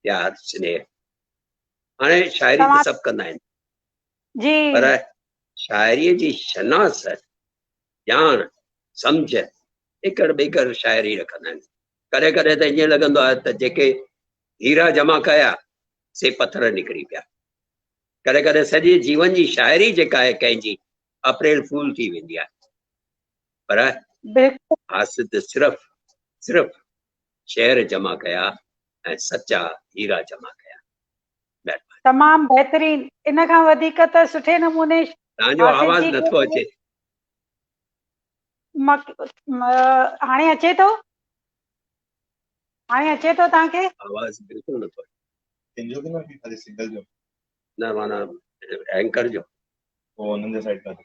S4: پيار، سنيهه. هاڻي شاعري ته سڀ ڪندا آهن پر شاعريء جي شناس، ڄاڻ، سمجهه ايڪڙ ٻيڪڙ شاعر ئي رکندا آهن. ڪڏهن ڪڏهن ته ائين لڳندو آهي ته جيڪي هيرا جمع ڪيا سي پٿر نڪري پيا. ڪڏهن ڪڏهن سڄي جيون جي شاعري جيڪا آهي ڪنهن جي اپريل فول ٿي ويندي آهي. پر حاسد صرف صرف شعر جمع ڪيا ۽ سچا هيرا جمع ڪيا. مهرباني.
S2: تمام بهترين ان کان وڌيڪ ته سٺي نموني
S4: توهان جو
S2: حاسد
S4: آواز
S2: جي
S4: نٿو اچي.
S2: هاڻي اچي ٿو؟ هاڻي اچي ٿو توهان کي؟
S4: آواز بلڪل نٿو اچي.
S6: ڪنهن جو به نه ڪي خالي سنگل جو؟
S4: نه معنيٰ اينڪر جو.
S6: پوء انهن جي سائيڊ کان.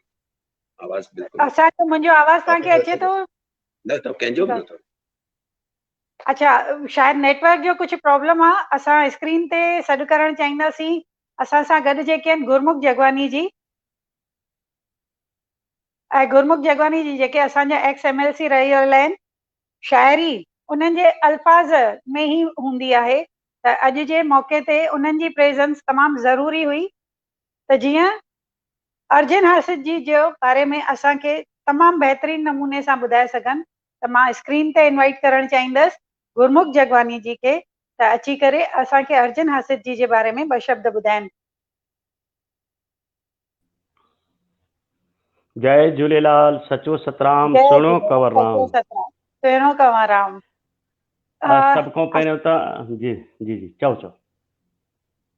S4: آواز بلڪل.
S2: اسان جو منهنجو آواز توهان کي اچي ٿو؟
S4: نه ته ڪنهن جو به نٿو.
S2: اڇا شايد نيٽورڪ جو ڪجهه پرابلم آ اسان اسڪرين تي سڏ ڪرڻ چاهينداسين اسان سان گڏ جيڪي آهن گرمک جڳواني جي ۽ گرمک جڳواني جي جيڪي اسان جا ايڪس ايم ايل سي رهيل آهن شاعري انهن جي الفاظ ۾ ئي هوندي آهي ته اڄ جي موقعي تي انهن جي پريزنس تمام ضروري هئي ته جيئن ارجن حاسد جي جو باري ۾ اسان کي تمام بهترين نموني سان ٻڌائي سگهن ته مان اسڪرين تي انوائيٽ ڪرڻ چاهيندس گرمک جڳواني جي کي ته اچي ڪري اسان کي ارجن حاسد جي جي باري ۾ ٻه شبد ٻڌائن.
S7: جئي جهوليلال سچو سترام
S2: جئي
S7: سهڻو
S2: جهوليلال
S7: ڪنور
S2: سچو
S7: رام.
S2: سترام سهڻو ڪنور رام.
S7: سڀ کان پهريون ته جي جي جي چئو چئو.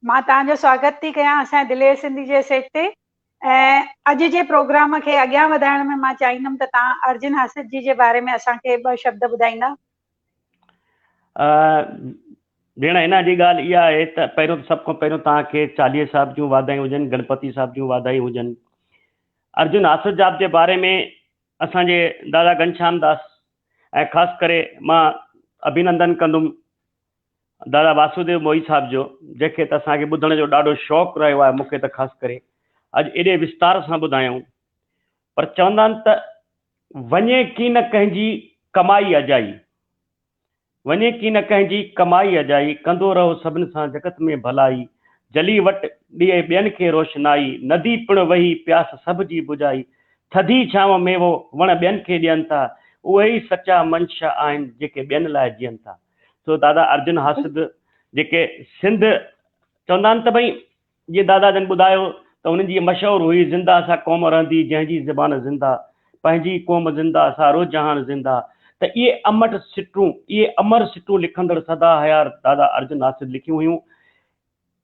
S2: مان توهان جو سواگت ٿي ڪيان اسان جي دلير سنڌي جي سيٽ تي ۽ اڄ جي پروگرام کي اڳيان وڌائڻ ۾ مان چاهيندم ته توهان ارجن حاسد جي جي باري ۾ اسان کي ٻه شبد ٻڌائيندا.
S7: ڀيڻ هن جي ڳالهه اها آهي ته پهريون ته سڀ کان پهريون توهان کي چاليهي صاحب جون واڌايون هجن گڻپتي صاحب جون واڌايون هجن ارجن حاسد صاحب جي باري ۾ اسان جي دادا گهنشام داس ۽ خاص ڪري مان اڀينندن ڪندم دادا واسوديو موهي صاحب جو جنهن کي ته اسان کي ٻڌڻ جو ڏاڍو شوق رهيو آهي مون کي ته خاص ڪري اڄ ايڏي وستار سان ٻڌايائون پر چوندا آهن ته وڃي ڪين ڪنهن جي ڪمائي اجائي وڃي ڪين ڪنهن جي ڪمائي اجائي، ڪندو رهو سڀن سان جڳت ۾ ڀلائي، جلي وٽ ڏيئي ٻين کي روشنائي، ندي پڻ وهي پياس سڀ جي بجائي، ٿڌي ڇانو ميوو وڻ ٻين کي ڏين ٿا، اهي ئي سچا منشا آهن جيڪي ٻين لاء جيئن ٿا. سو دادا ارجن حاسد جيڪي سنڌ چوندا آهن ته ڀئي جيئن دادا جن ٻڌايو ته هنن جي مشهور هئي زنده سا قوم رهندي جنهن جي زبان زنده، پنهنجي قوم زنده سارو جهان زنده ته اهي امٽ سٽون، اهي امر سٽون لکندڙ سدا حيار دادا ارجن ناصر لکيون هيون.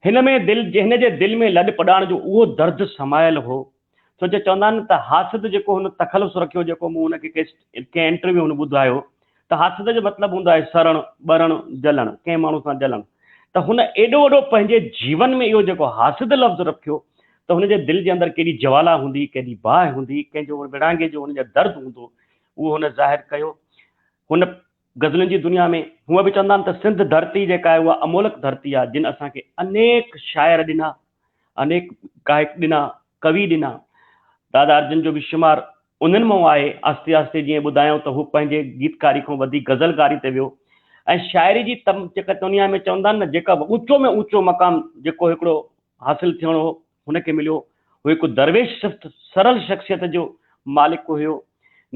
S7: هن ۾ دل هن جي دل ۾ لڏ پڏاڻ جو اهو درد سمايل هو ڇو جو چوندا آهن ته حاسد جيڪو هن تخلص رکيو جيڪو مون هن کي ڪنهن انٽرويو هن ٻڌايو ته حاسد جو مطلب هوندو آهي سڙڻ، ٻرڻ، جلڻ، ڪنهن ماڻهو سان جلڻ ته هن ايڏو وڏو پنهنجي جيون ۾ اهو جيڪو حاسد لفظ رکيو ته هن جي دل جي اندر ڪيڏي جوالا هوندي، ڪيڏي باهه هوندي، ڪنهن جو وڙهانگي جو هن جا درد هوندو اهو هن ظاهر ڪيو. هن غزلن جي دنيا ۾ هونء به چوندا آهن ته سنڌ ڌرتي جيڪا آهي اها امولڪ ڌرتي آهي جن اسان کي انيڪ شاعر ڏنا، انيڪ گائڪ ڏنا، ڪوي ڏنا. دادا ارجن جو به شمار انهن مان آهي. آهستي آهستي جيئن ٻڌايائون ته هو پنهنجي گيتڪاري کان وڌي غزل گاري تي ويو ۽ شاعري جي تم جيڪا دنيا ۾ چوندا آهن نه جيڪا اوچو ۾ اوچو مقام جيڪو هڪڙو حاصل ٿيڻو هو هن کي مليو. هو هڪ درويش صفت سرل شخصيت جو مالڪ هيو.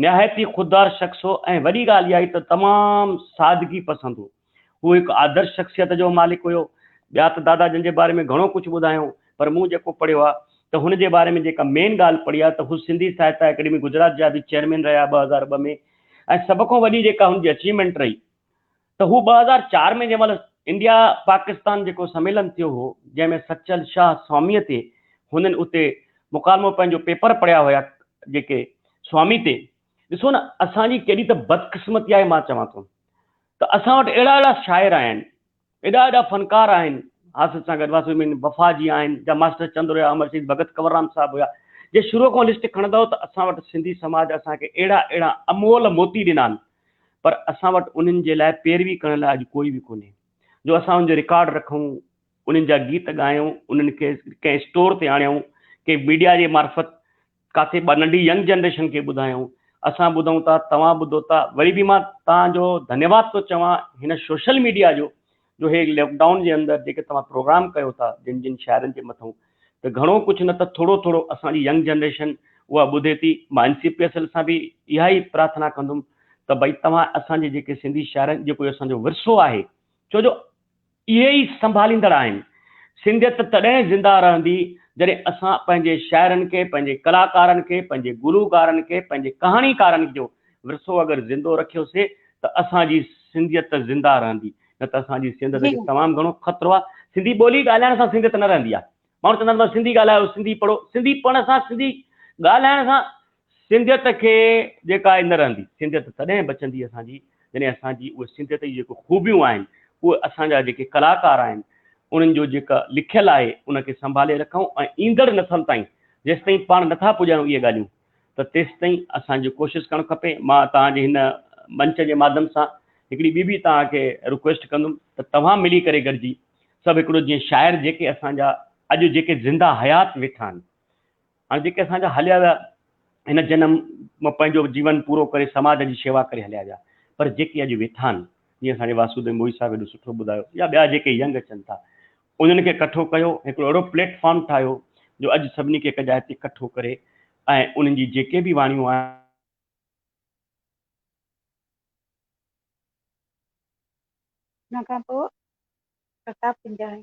S7: نهايت ئي خوددار شخص هو ۽ وڏي ڳالهه اها هئي ته تمام سادگي پسند هو. هو هڪ آدرش شخصيت جو مالڪ هيو. ٻيا ته دادا جن جي باري ۾ گهڻو ڪجهه ٻڌايائون، پر مون جيڪو پڙهيو آهي ته هن جي باري ۾ جيڪا مين ڳالهه پڙهي آهي ته هو سنڌي ساهتيه اڪيڊمي گجرات جا به چيئرمين رهيا 2002 ۾ ۽ سڀ کان وڏي جيڪا هن جي اچيومينٽ رهي ته هو 2004 ۾ جنهن مهل انڊيا پاڪستان جيڪو سميلن ٿيو هو جنهن ۾ سچل شاهه سواميء تي هنن اتي مڪالمو پنهنجو پيپر پڙهيا هيا جيڪي سوامي تي ڏسو نه اسان جي ڪيڏي ته بدقسمتي آهي مان چوان ٿو. ته اسان وٽ اهڙا اهڙا شاعر آهن، ايڏا ايڏا فنڪار آهن، حاسد سان گڏ واسو مين وفا جي آهن، جا ماسٽر چندر هيا، امر شهيد ڀڳت ڪنور رام صاحب هيا، جي شروع کان لسٽ کڻندؤ ته اسان وٽ سنڌي سماج اسان کي اهڙا اهڙا امول موتي ڏنا آهن، پر اسان وٽ انهن جي لاء پيروي ڪرڻ لاء اڄ ڪوئي به ڪونهي جو اسان انهن جو رڪارڊ رکون، انهن جا گيت ڳايون، انهن کي ڪنهن اسٽور تي آڻيون، ڪنهن ميڊيا جي معرفت ڪاٿي ننڍي ينگ جنريشن کي ٻڌايون. اسان ٻڌون ٿا، توهان ٻڌو ٿا، وري به مان توهان جو ڌنيواد ٿو چوان هن سوشل ميڊيا جو، جو هي لاڪ ڊائون جي اندر جيڪي توهان پروگرام ڪيو ٿا جن جن شاعرن جي مٿئون ته گهڻو ڪجهه نه ته ٿورو ٿورو اسان جي ينگ جنريشن اها ٻڌي ٿي. مان اين سي پي ايس ايل سان به اها ئي پرارٿنا ڪندم ته ڀئي توهان اسان جي جيڪي سنڌي شاعرن جيڪو اسان جو ورثو آهي ڇو جو اهي ئي سنڀاليندڙ آهن. سنڌيت تڏهن زنده رهندي جڏهن اسان پنهنجي شاعرن کي، پنهنجي ڪلاڪارن کي، پنهنجي گلوڪارن کي، پنهنجي ڪهاڻيڪارن جو ورثو اگر زندو رکيوسي ته اسان جي سنڌيت زنده رهندي نه ته اسان جي سنڌيت کي تمام گهڻو خطرو آهي. سنڌي ٻولي ڳالهائڻ سان سنڌيت نه رهندي آهي. ماڻهو چوندا آهن بس سنڌي ڳالهايو، سنڌي پڙهو، سنڌي پڙهڻ سان سنڌي ڳالهائڻ سان سنڌيت کي جيڪا آهي نه رهندي. سنڌيت تڏهن بچندي اسان جي جڏهن اسان جي اهي سنڌيت جون جيڪي خوبيون آهن اهي اسان جا جيڪي ڪلاڪار آهن انهن جو جيڪا لکيل آهي ان کي سنڀالي رکون ۽ ايندڙ نسل تائين جيستائين پاڻ نٿا پڄايون اهي ڳالهيون ته تيستائين اسان جي ڪوشش ڪرڻ کپي. مان توهان جي هن منچ جي ماڌيم سان هڪڙي ٻي به توهان کي رڪويسٽ ڪندم ته توهان ملي ڪري گڏجي سڀ هڪڙو جيئن شاعر جيڪي اسان جا اڄ جيڪي زنده حيات ويٺا آهن هاڻي جيڪي اسان جا هليا ويا هن جنم مان پنهنجو جيون پورو ڪري سماج جي شيوا ڪري هليا ويا پر جيڪي اڄ ويٺا آهن جيئن اسان جي واسوديو موهي صاحب ايڏو سٺو ٻڌايو يا ٻيا جيڪي ينگ اچن ٿا انهن کي ڪٺو ڪيو هڪڙو اهڙو پليٽ فارم ٺاهيو جو اڄ سڀني کي هڪ جاء تي ڪٺو ڪري ۽ انهن جي جيڪي به واڻيون آهن.
S2: ان کان پوء پرتاپ پنجاڻي.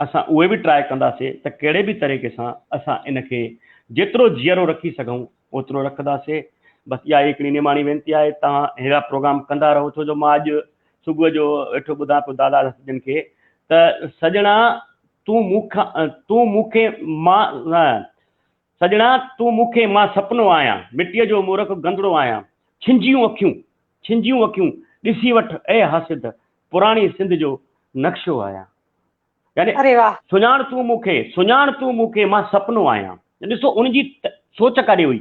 S7: اسان اهي به ٽرائي ڪنداسي ته ڪهڙي به طريقي سان اسان ان کي جيترو جيئرو رکي سگهون اوترو رکنداسي بس اها ئي هڪڙي نماڻي وينتي آهي توهان اهڙا پروگرام ڪندا رهو ڇو جو مان اڄ صبح جو ويٺو ٻڌان پيو دادا جن کي ته سڄڻا تون مون کان تون مون کي مان سڄڻا تون مون کي مان سپنو آهيان، مٽيء جو مورک گندڙو آهيان، ڇنجيون اکيون، ڇنجيون اکيون، ڏسي وٺ اي حاسد، پراڻي سنڌ جو نقشو آهيان. يعني
S2: اري واه.
S7: سڃاڻ تون مون کي، سڃاڻ تون مون کي مان سپنو آهيان. ڏسو ان جي سوچ ڪاڏي هئي.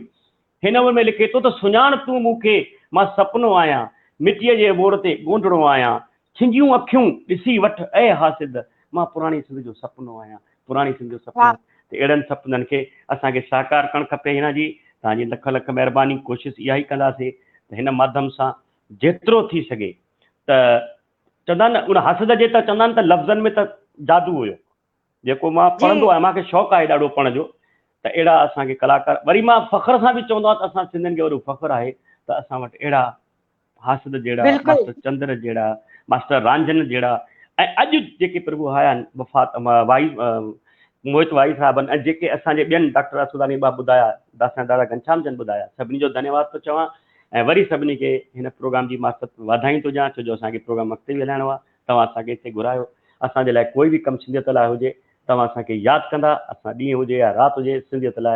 S7: هن عمر ۾ لکي ٿو ته سڃاڻ تون مون کي مان سپنو آهيان، مٽيء جي مور تي گونڊڙو آهيان، ڇنجيون اکيون، ڏسي وٺ اي حاسد، مان پراڻي سنڌ جو سپنو آهيان، پراڻي سنڌ جو سپنو. ته اهڙن سپنن کي اسان کي ساڪار ڪرڻ کپي هينا جي توهان جي لک لک مهرباني ڪوشش اها ئي ڪنداسي ته هن ماڌم سان جيترو ٿي سگهي ته چوندا آهن نه ان حاسد جي ته چوندا آهن ته لفظن ۾ ته جادو هيو جيڪو مان پڙهندو آهيان مانکي شوق آهي ڏاڍو پڙهڻ جو ته اهڙا اسان کي ڪلاڪار وري مان فخر سان به چوندو آهيان ته اسان سنڌين کي وڏو فخر آهي ته اسان وٽ اهڙا حاسد جهڙا، ماسٽر چندر جهڙا، ماسٽر رانجهن جهڙا ۽ اڄ جيڪي پرڀو آيا آهن وفات وائي موهت وائي صاحبن ۽ جيڪي اسان جي ٻين ڊاڪٽر آسوداڻي با ٻڌايا داسان دادا گهنشام جن ٻڌايا سڀني جو ڌنيواد ٿو چوان ۽ وري سڀني کي هن پروگرام جي معرفت واڌايون ٿو ڏيان ڇو جو اسان کي پروگرام اڳتي به هلائڻو آهي توهان اسان کي هتي گهرايو اسان جي لاء ڪوئي به ڪم سنڌيت لاء هجي توهان اسان کي ياد ڪندا اسان ڏينهن هجي يا رات هجي سنڌيت لاء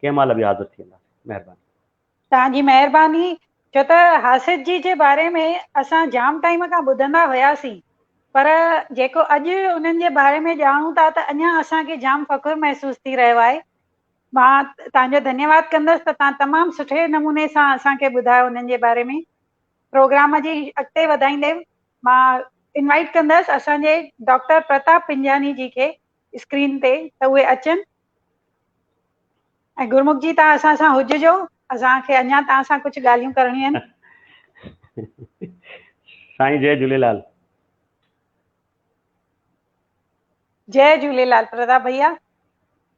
S7: ڪنهن مهل به حاضر ٿي وينداسين مهرباني.
S2: توهان جي مهرباني ڇو ته حاسد جي جي باري ۾ اسان جام ٽائيم کان ٻڌندا هياسين پر جيڪو اڄ انهن جي باري ۾ ڄاڻون ٿا ته اڃا اسان کي جام فخر محسوس ٿي رهيو آهي مان توهان جو ڌنيواد ڪندس ته توهان تمام سٺي نموني سان اسان کي ٻڌايو انهن جي باري ۾ پروگرام جي اڳتي وڌائيندي مان انوائيٽ ڪندس اسان جي ڊاڪٽر پرتاپ پنجاني جي کي اسڪرين تي ته اهي اچن ۽ گرمک جي توهان اسان سان هججو اسان کي اڃا توهان سان ڪجهه ڳالهيون ڪرڻيون آهن.
S7: سائين جئي جهوليلال.
S2: جئي جهوليلال پرتاپ ڀئيا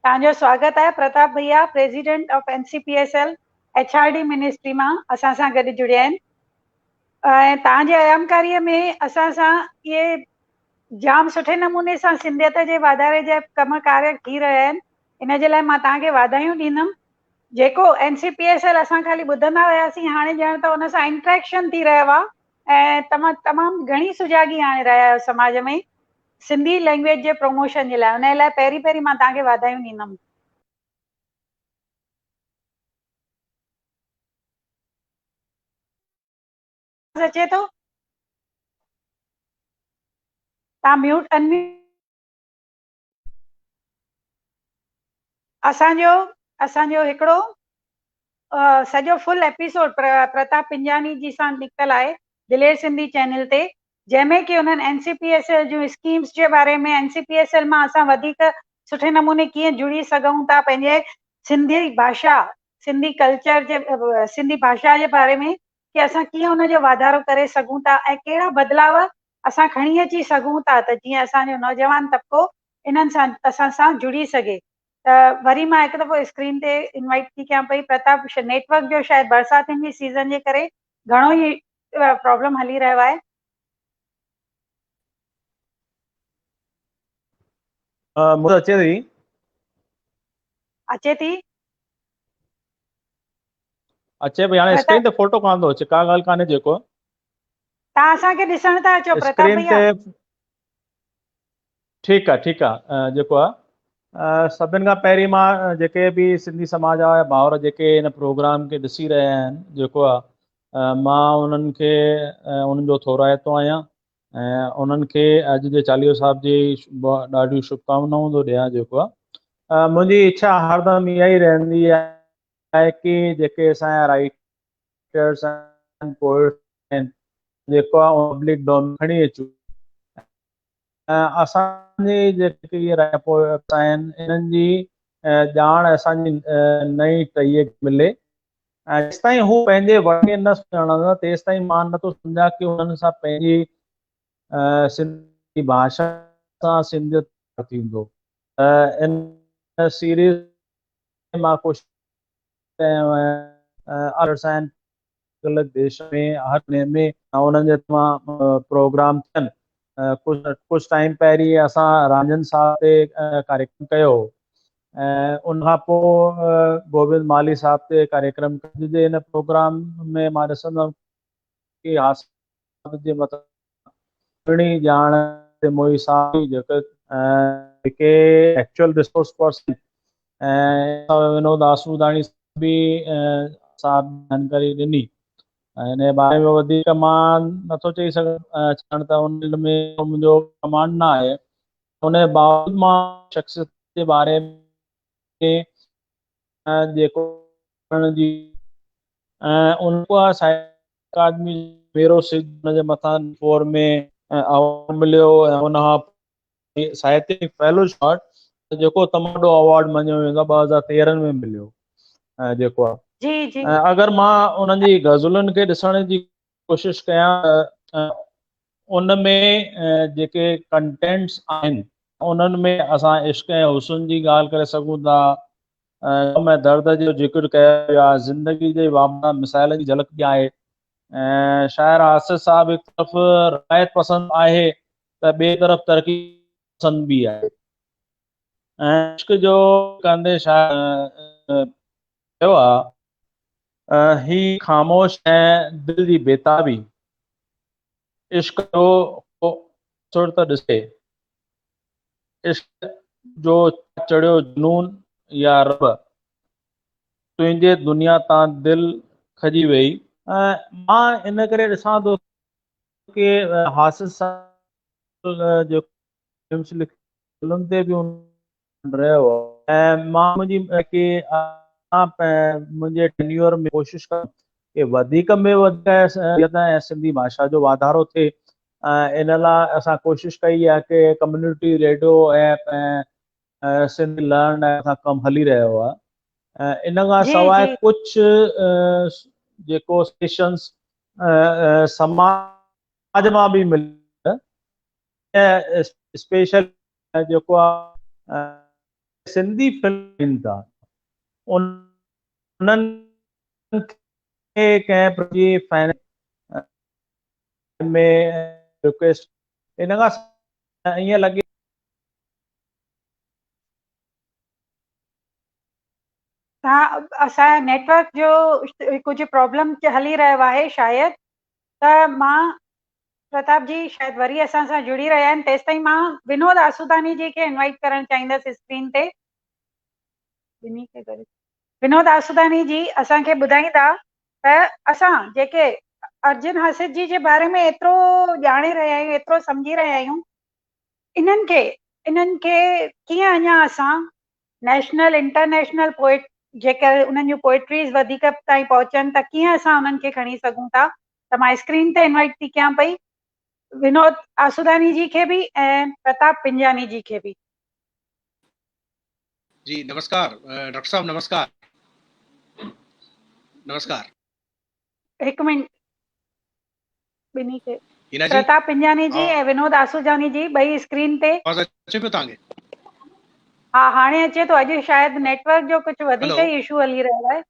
S2: توهان جو سواگت آهي پرتاپ ڀئيا president of N C P S L H R D ministry مان اسان سان گڏ جڙيا آهن ۽ توهان جي ايامڪاري ۾ اسان سان اهي جام سٺي نموني سان سنڌيت جي واڌاري جا ڪم ڪار ٿي رهيا آهن ان جي لاء مان توهان کي واڌايون ڏيندم جيڪو N C P S L اسان خالي ٻڌندا هياسين هاڻي ڄڻ ته ان سان انٽريڪشن ٿي رهيو آهي ۽ توهان تمام گهڻي سجاڳي آڻي رهيا آهيو سماج ۾ سنڌي لينگويج جي پروموشن جي لاء ان جي لاء پهرين پهرين مان توهان کي واڌايون ڏيندم. اچي ٿو؟ توهان ميوٽ انميوٽ اسان جو اسان جو هڪڙو سڄو فل ايپيسوڊ پرتاپ پنجاڻي جي سان نڪتل آهي دلير سنڌي چينل تي جنهن ۾ ڪي انهن N C P S L جون اسڪيمز جي باري ۾ N C P S L مان اسان وڌيڪ سٺي نموني ڪيئن جڙي سگهون ٿا پنهنجي سنڌي ڀاشا سنڌي ڪلچر جي سنڌي ڀاشا جي باري ۾ ڪي اسان ڪيئن ان جو واڌارو ڪري سگهون ٿا ۽ ڪهڙا بدلاء اسان کڻي اچي سگهون ٿا ته جيئن اسان جو نوجوان طبقو انهن سان اسان سان جڙي سگهي ته وري مان هڪ دفعو اسڪرين تي انوائيٽ ٿي ڪيان پئي پرتاپ نيٽ ورڪ جو شايد برساتن جي سيزن جي ڪري گهڻو ئي پرابلم هلي رهيو آهي.
S6: مون اچي ٿي.
S2: اچي ٿي.
S6: اچي پئي هاڻي اسڪرين تي فوٽو ڪانه ٿو اچي ڪا ڳالهه ڪانهي جيڪو
S2: تان اسان کي ڏسڻ ٿا اچو پرتاپ ڀيا.
S6: ٺيڪ آ ٺيڪ آ جيڪو آ سڀن کان پهرين مان جيڪي به سنڌي سماج جا ڀائر جيڪي هن پروگرام کي ڏسي رهيا آهن جيڪو آ مان انهن کي انهن جو ٿورائتو آهيان ۽ انهن کي اڄ جي چاليهو صاحب جي ڏاڍيون شڀڪامنائون ٿو ڏيان جيڪو آ منهنجي اڇا هردم اها ئي رهندي آهي ڪي جيڪي اسان جا رائٽرس آهن پوئٽس آهن جيڪو آ پبلڪ ڊومين کڻي اچون اسان جي جيڪي اهي رائٽرس آهن انهن جي ڄاڻ اسان جي نئين ٽهيء کي ملي ۽ جيستائين هو پنهنجي وڙ کي نه سڃاڻندا تيستائين مان نٿو سمجهان ڪي انهن سان پنهنجي سنڌي ڀاشا سان سنڌيت ٿيندو ان سيريز مان ڪوشش ڪيو آهيان الڳ ديش ۾ هر مهيني ۾ انهن جي مان پروگرام ٿين ڪجهه ڪجهه ٽائيم پهرين اسان رانجهن صاحب تي ڪاريڪرم ڪيو هو ۽ ان کان پوء گوبند مالهي صاحب تي ڪاريڪرم اڄ جي هن پروگرام ۾ مان ڏسندم ڪي حاصل جي مٿان سهڻي ڄاڻ تي موهي صاحب جيڪي جيڪي actual resource person ۽ Vinod Asudani به صاحب جانڪاري ڏني ۽ ان جي باري ۾ وڌيڪ مان نٿو چئي سگهان ڇاڪاڻ ته ان فيلڊ ۾ منهنجو ڪمانڊ نه آهي ان جي باوجود مان شخصيت جي باري ۾ جيڪو جي ۽ ان کان اڪادمي ميرو سج ان جي مٿان فور ۾ ايوارڊ مليو ۽ ان کان پوء ساهتيه فيلو شارٽ جيڪو تمام وڏو ايوارڊ مڃيو ويندو آهي 2013 ۾ مليو جيڪو آهي
S2: جي جي
S6: اگر مان انهن جي غزلن کي ڏسڻ جي ڪوشش ڪيان ان ۾ جيڪي ڪنٽينٽس آهن انهن ۾ اسان عشق ۽ حسن جي ڳالهه ڪري سگهون ٿا غم ۽ درد جو ذڪر ڪيو ويو آهي، زندگي جي وابسته مسائلن جي جهلڪ به آهي ۽ شاعر آصف صاحب هڪ طرف روايت پسند آهي ته ٻئي طرف ترقي پسند به آهي ۽ عشق جو ڪندي شاعر چيو آهي هي خاموش ۽ دل جي بيتابي عشق جو اثر ته ڏسي. عشق جو چڙهيو جنون يا رب. تنهنجي دنيا تان دل کڄي ويئي. مان ان ڪري ڏسان ٿو ڪي حاسد صاحب جيڪو لکيل تي به رهيو ۽ مان منهنجي ڪي منهنجي ٽينيور ۾ ڪوشش ڪندم ڪي وڌيڪ ۾ وڌيڪ ۽ سنڌي ڀاشا جو واڌارو ٿئي ان لاء اسان ڪوشش ڪئي آهي ڪي ڪميونٽي ريڊيو ۽ سنڌي لرن اسان ڪم هلي رهيو آهي ان کان سواء ڪجهه جيڪو اسٽيشنس سماج مان به ملي اسپيشل جيڪو آ سنڌي فلم ٺاهين ٿا انهن کي ڪنهن جي فائنل ۾ رڪويسٽ ان کان ائين لڳي
S2: تان اسان نيٽورڪ جو ڪجهه پرابلم هلي رهيو آهي شايد ته مان پرتاپ جي شايد وري اسان سان جڙي رهيا آهن تيستائين مان ونود آسوداني جي کي انوائٽ ڪرڻ چاهيندس اسڪرين تي ٻنهي کي گڏ ونود آسوداني جي اسان کي ٻڌائيندا ته اسان جيڪي ارجن حاسد جي جي باري ۾ ايترو ڄاڻي رهيا آهيون ايترو سمجهي رهيا آهيون انهن کي انهن کي ڪيئن اڃا اسان نيشنل انٽرنيشنل پوئٽ جيڪر انهن جون پوئٽريز وڌيڪ تائين پهچن ته ڪيئن اسان انهن کي کڻي سگهون ٿا ته مان اسڪرين تي انوائٽ ٿي ڪيان پئي ونود آسوداني جي کي به ۽ پرتاپ پنجاني جي کي به.
S5: جي نمسڪار ڊاڪٽر صاحب نمسڪار نمسڪار.
S2: هڪ منٽ ٻنهي کي پرتاپ پنجاني جي ۽ ونود آسوجاني جي ٻئي اسڪرين تي.
S5: آواز اچي پيو توهان کي؟
S2: ها هاڻي اچي ٿو اڄ شايد نيٽ ورڪ جو ڪجهه وڌيڪ ئي اشو هلي رهيو آهي.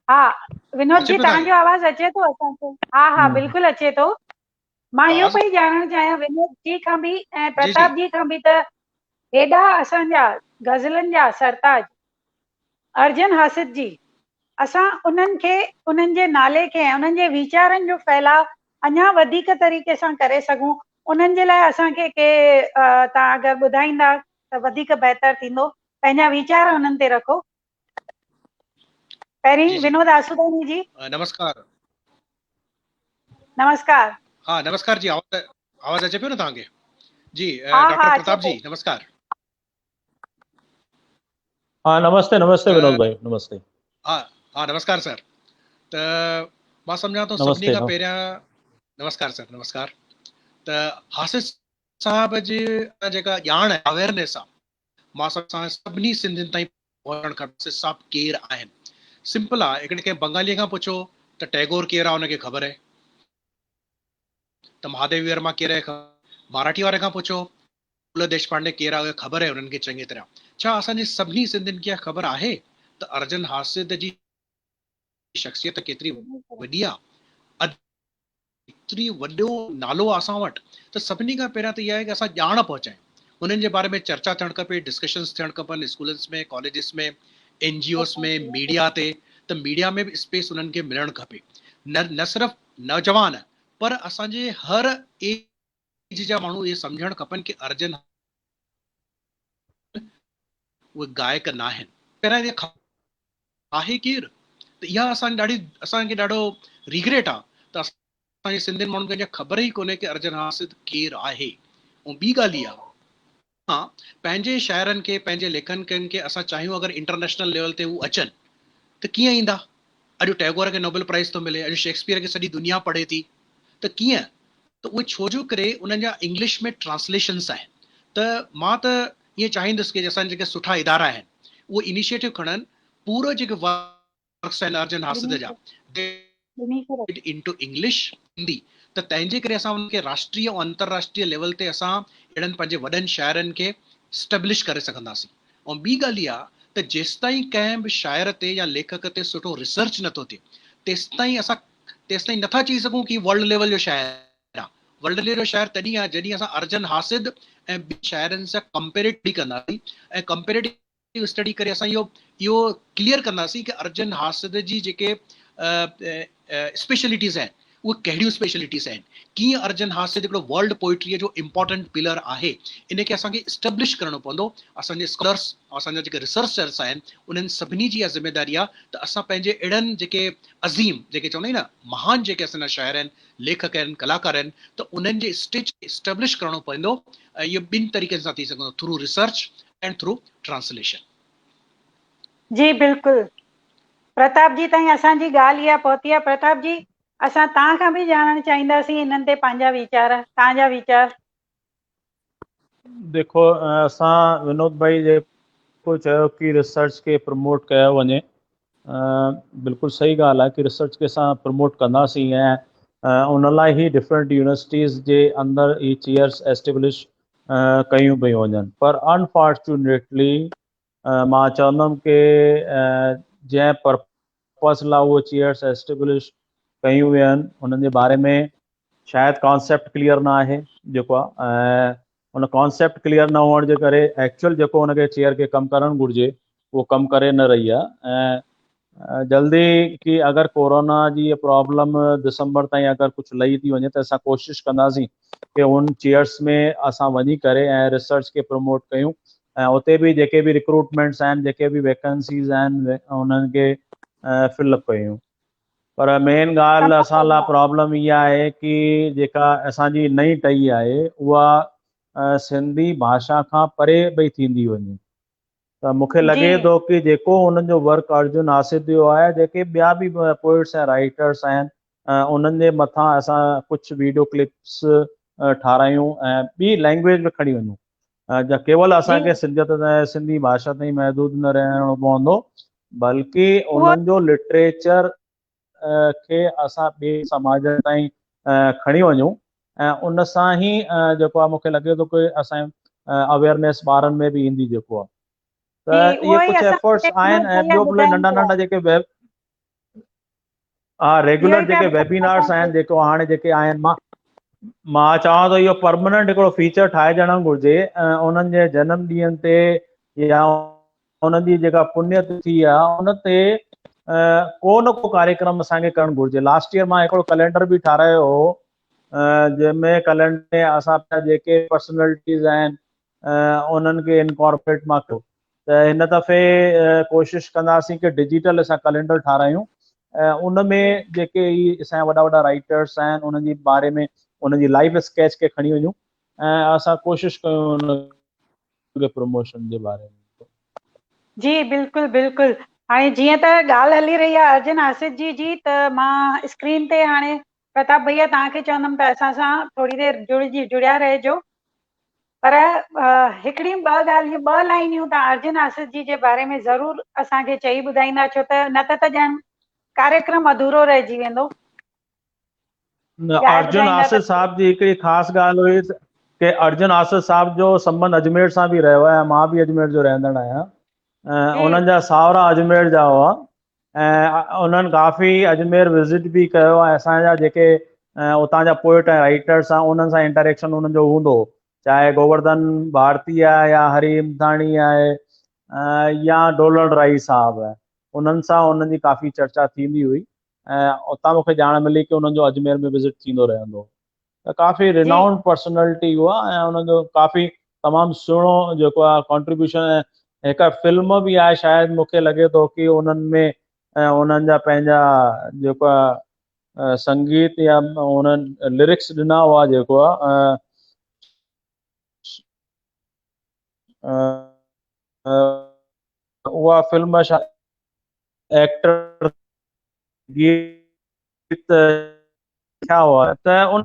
S2: ها ونود جي توهان جو آواز اچي ٿو اسان کي. ها ها بلڪل اچي ٿو. مان اهو پئي ڄاڻڻ چاهيان ونود جي کان به ۽ پرتاپ جي کان به ته هيڏا اسان جا غزلن جا سرتاج ارجن حاسد جي اسان انهن کي انهن جي نالي کي ۽ انهن جي ويچارن جو ڦهلاء اڃا وڌيڪ طريقي سان ڪري سگهون انهن جي لاء اسان کي ڪي توهان اگر ٻڌائيندا ته وڌيڪ بهتر ٿيندو پنهنجا ويچار انهن تي رکو پهرين ونود آسوداني جي.
S5: نمسڪار.
S2: نمسڪار.
S5: ها نمسڪار جي آواز آواز اچي پيو نه توهان کي جي ڊاڪٽر پرتاپ جي نمسڪار.
S6: ها نمستي نمستي ونود ڀائي نمستي.
S5: ها ها نمسڪار سر ته مان سمجهان ٿو سڀني کان پهريان نمسڪار سر نمسڪار ته حاسد صاحب جي جيڪا ڄاڻ اويئرنيس آ مان سمجهان سڀني سنڌين تائين پهچڻ کپي حاسد صاحب ڪير آهن سمپل آ هڪڙي ڪنهن بنگالي کان پڇو ته ٽيگور ڪير آ ان کي خبر آهي ته مهاديوي ورما ڪير آهي مراٺي واري کان پڇو پوله ديشپانڊي ڪير آهي اها خبر آهي انهن کي چڱي طرح. ڇا اسان جي سڀني سنڌين کي اها خبر آهي ته ارجن حاسد جي شخصيت ڪيتري وڏي آ؟ ايتري وڏو نالو آ اسان وٽ ته سڀني کان پهريان ته اها آهي ڪه اسان ڄاڻ پهچايون انهن جي باري ۾ چرچا ٿيڻ کپي ڊسڪشنز ٿيڻ کپن اسڪولنس ۾ colleges ۾ N G Os ۾ media تي ته ميڊيا ۾ به اسپيس انهن کي ملڻ کپي نه نه صرف نوجوان پر اسان جي هر ايج جا ماڻهو اهي سمجهڻ کپن ڪي ارجن اهي گائڪ ناهن. پهريان اهي آهي ڪير ته اها اسان ڏاڍي اسان کي ڏاڍو ريگريٽ آ ته اسان جي سنڌين ماڻهن کي اڃا خبر ئي ڪونهي ڪي ارجن حاسد ڪير آهي ۽ ٻي ڳالهه اها اسان پنهنجي شاعرن کي پنهنجي ليکڪن کي اسان چاهيون اگر انٽرنيشنل ليول تي هو اچن ته ڪيئن ايندا اڄ ٽيگور کي نوبل پرائز ٿو ملي اڄ شيڪسپيئر کي سڄي دنيا پڙهي ٿي ته ڪيئن ته اهي ڇو جو ڪري انهن جا انگلش ۾ ٽرانسليشنس آهن ته مان ته ائين چاهيندس ڪي اسان جا جيڪي سٺا ادارا آهن اهي انيشيٽو کڻن پورو جيڪي ورڪس آهن ارجن حاسد جا انٽو انگلش هندي ته تنهن جي ڪري اسان انهن کي راشٽريه ۽ انترراشٽريه ليول تي اسان اهڙن پنهنجي وڏن شاعرن کي اسٽيبلش ڪري سگهنداسين ۽ ٻي ڳالهه اها ته جيستائين ڪنهن به شاعر تي يا ليکڪ تي سٺو ريسرچ نٿو ٿئي تيستائين اسان تيستائين نٿا چئي سگهون ڪي ورلڊ ليول جو شاعر آ. ورلڊ ليول جو شاعر تڏهن آ جڏهن اسان ارجن حاسد ۽ ٻين شاعرن سان ڪمپيريٽو ڪنداسين ۽ ڪمپيريٽو اسٽڊي ڪري اسان اهو اهو ڪليئر ڪنداسين ڪي ارجن حاسد جي جيڪي اسپيشلٽيز آهن اهي ڪهڙيون اسپيشلٽيز آهن ڪيئن ارجن حاسد هڪڙو ورلڊ پوئٽريء جو امپارٽنٽ پلر آهي ان کي اسان کي اسٽيبلش ڪرڻو پوندو اسان جي اسڪالرس اسان جا جيڪي ريسرچرس آهن انهن سڀني جي اها ذميداري آهي ته اسان پنهنجي اهڙن جيڪي عظيم جيڪي چوندا آهيون نه مهان جيڪي اسان جا شاعر آهن، ليکڪ آهن، ڪلاڪار آهن ته انهن جي اسٽيج کي اسٽيبلش ڪرڻو پوندو ۽ اهو ٻن طريقن سان ٿي سگهندو through research and through translation.
S2: جي بلڪل پرتاب جي تائين اسان جي ڳالهه اها پهتي آهي پرتاب جي اسان توهان کان به ڄاڻڻ چاهينداسين انهن تي پنهنجا ويچار توهان جا ويچار.
S6: ديکو اسان ونود ڀائي جيڪو چيو ڪي ريسرچ کي پروموٽ ڪيو وڃي بلڪل صحيح ڳالهه آهي ڪي ريسرچ کي اسان پروموٽ ڪنداسين ۽ ان لاء هي ڊفرنٽ يونيورسٽيز جي اندر هي چيئرس اسٽيبلش ڪيون پيون وڃن پر انفارچونيٽلي مان چوندم ڪي جنهن پرپس لاء اهو چيئرس اسٽيبلش ڪيون ويون آهن انهن جي باري ۾ شايد ڪانسيپٽ ڪليئر نه آهي جيڪو آ ۽ ان ڪانسيپٽ ڪليئر نه هئڻ جي ڪري ايڪچوئل جيڪو ان کي چيئر کي ڪم ڪرڻ گهرجي اهو ڪم ڪري نه رهي آ ۽ جلدي ڪي اگر ڪورونا جي پرابلم دسمبر تائين اگر ڪجهه لهي ٿي وڃي ته اسان ڪوشش ڪنداسين ڪي ان چيئرس ۾ اسان وڃي ڪري ۽ ريسرچ کي پروموٽ ڪيون ۽ اتي به جيڪي به ريڪروٽمينٽس آهن جيڪي به ويڪنسيز آهن انهن کي فل اپ ڪيون. پر مين ڳالهه اسان لاء پرابلم اها آهي ڪي جيڪا اسان جي نئين ٽهي آهي اها سنڌي ڀاشا کان پري پئي ٿيندي وڃي ته مون کي لڳي ٿو ڪي جيڪو انهن جو ورڪ ارجن آصف جو آهي جيڪي ٻيا به پوئٽس ۽ رائٽرس آهن انهن جي مٿان اسان ڪجهه ويڊيو ڪلپس ٺارايون ۽ ٻي لينگويج ۾ کڻي وڃون جا ڪيول اسان کي سنڌيت ۽ سنڌي ڀاشا تائين محدود نه رهڻو پوندو بلڪه انهن جو لٽريچر کي اسان ٻئي سماجن تائين کڻي وڃون ۽ ان سان ئي جيڪو آهي مونکي لڳي ٿو ڪي اسان اويئرنيس ٻارن ۾ به ايندي جيڪو آهي ته اهي ڪجهه ايفرٽس آهن ۽ ٻيو به ننڍا ننڍا جيڪي ويب ها ريگيولر جيڪي ويبينارس آهن جيڪو هاڻي جيڪي آهن مان مان چوان ٿو اهو پرماننٽ هڪڙو فيچر ٺاهجڻ گهرجي انهن جي جنم ڏينهن تي يا انهن جي جيڪا پنيه تٿي آهي ان تي ڪو نه ڪو ڪاريڪرم اسان کي ڪرڻ گهرجي. لاسٽ ايئر مان هڪڙو ڪئلينڊر به ٺارايو هو جنهن ۾ ڪئلينڊر ۾ اسان پنهنجا جيڪي پرسنلٽيز آهن انهن کي انڪارپوريٽ مان ڪيو ته هن دفعي ڪوشش ڪنداسين ڪي ڊجيٽل اسان ڪئلينڊر ٺارايون ۽ ان ۾ جيڪي هي اسان جا وڏا وڏا رائٽرس آهن انهن جي باري ۾ انهن جي لائف اسڪيچ کي کڻي وڃون ۽ اسان ڪوشش ڪيون ان کي پروموشن جي باري ۾.
S2: جي بلڪل بلڪل هاڻي جيئن ته ڳالهه هلي رهي آهي ارجن آصف جي جي ته مان اسڪرين تي هاڻي پرتاپ ڀئيا توهان کي چوندم ته اسان سان ٿوري دير جڙجي جڙيا رهجو پر هڪڙيون ٻه ڳالهيون ٻه لائنيون توهان ارجن آصف جي جي باري ۾ ضرور اسان کي چئي ٻڌائيندا ڇو ته نه ته ته ڄڻ ڪاريڪرم اڌورو رهجي ويندو.
S6: نه ارجن آصف صاحب جي هڪڙي خاص ڳالهه هئي ڪي ارجن آصف صاحب جو سنٻنڌ اجمير سان به رهيو آهي ۽ مان به اجمير جو رهندڙ آهيان ۽ انهن جا ساهرا اجمير جا هئا ۽ انهن ڪافي اجمير وزٽ به ڪيو ۽ اسان جا جيڪي اتان جا پوئٽ ۽ رائٽرس آهن انهن سان انٽريڪشن انهن جو هوندو هو چاهي گوورڌن ڀارتي آهي يا هري همٿاڻي آهي يا ڊولڻ رائي صاحب آهي انهن سان انهن جي ڪافي چرچا ٿيندي هئي ۽ اتان مونکي ڄاڻ ملي ڪي انهن جو اجمير ۾ وزٽ ٿيندو رهندو هو ته ڪافي رينائونڊ پرسنلٽي هئا ۽ انهن جو ڪافي تمام سهڻو جيڪو آهي ڪانٽريبيوشن ۽ هڪ فلم به آهي شايد مونکي لڳي ٿو ڪي انهن ۾ انهن جا پنهنجا جيڪو آهي سنگيت يا انهن لرڪس ڏنا هئا جيڪو آهي اها فلم شايد ايڪٽر گيت ٿيا هئا ته ان